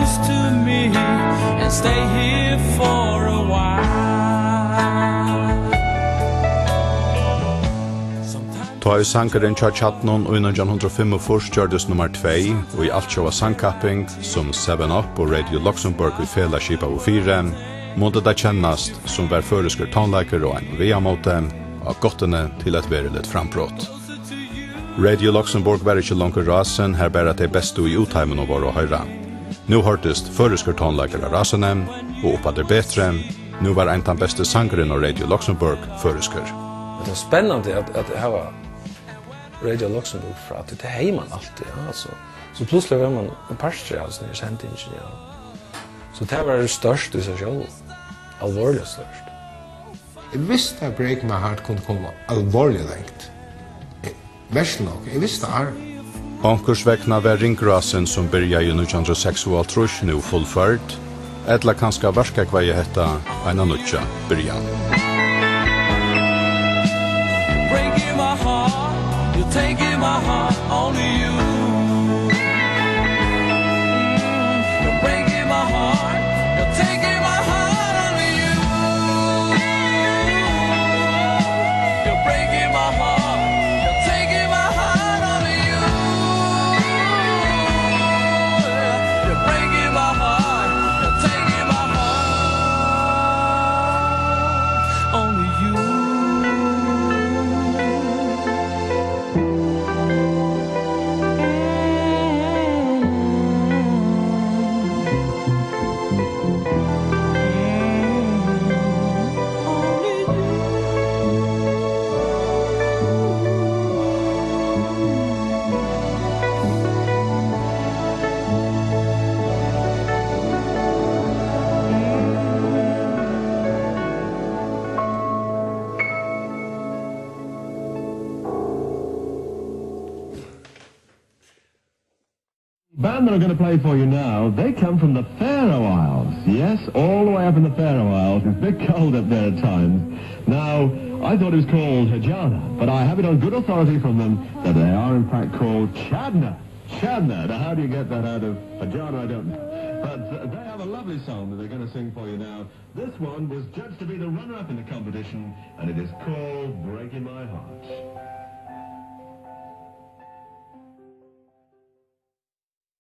To me and stay here for a while. Tá ið sangurin hjá Tjarnum í nítjan hundrað og fimmogfýrs gjørdist nummar tvey í altjóða sangkapping, sum Seven Up og Radio Luxembourg í felag skipaðu fyri, mundi tað kennast, sum var føroyskur tónleikur á einum vegamóti á gáttini til eitt veruligt frambrot. Radio Luxembourg var ikki longur rásin, har bara tey bestu í útheiminum vóru at hoyra. Nú hoyrdist føroyskur tónleikur á rásini, og uppaftur betri. Nú var ein tann besti sangurin á Radio Luxembourg føroyskur. Tað var spennandi at, at hava Radio Luxembourg frá, tí tað hevði man altíð, ja, altso. So plutselig var man ein partur av hesi her sendingini, ja. So tað var stórt í sær sjálvum. Álvarsliga stórt. Eg visti, at Break My Heart kundi koma álvarsliga langt. Eg, versliga nokk, eg visti tað. Onkursvegna var ringrásin, sum byrjaði í nítjan hundrað og seksoghálvtrýss, nú fullførd, ella kanska verkakvæði hetta eina nýggja byrjan. Breaking my heart, you're taking my heart, only you. You're breaking my heart, you're taking my heart, only you. You're breaking my heart, you're taking my heart, only you. You're breaking my heart, you're taking my heart, only you. Band that I'm gonna play for you now, they come from the Faroe Isles. Yes, all the way up in the Faroe Isles. It's a bit cold up there at times. Now, I thought it was called Hejana, but I have it on good authority from them that they are in fact called Chadna. Chadna. Now, how do you get that out of Hejana? I don't know. But uh, they have a lovely song that they're gonna sing for you now. This one was judged to be the runner-up in the competition, and it is called Breaking My Heart.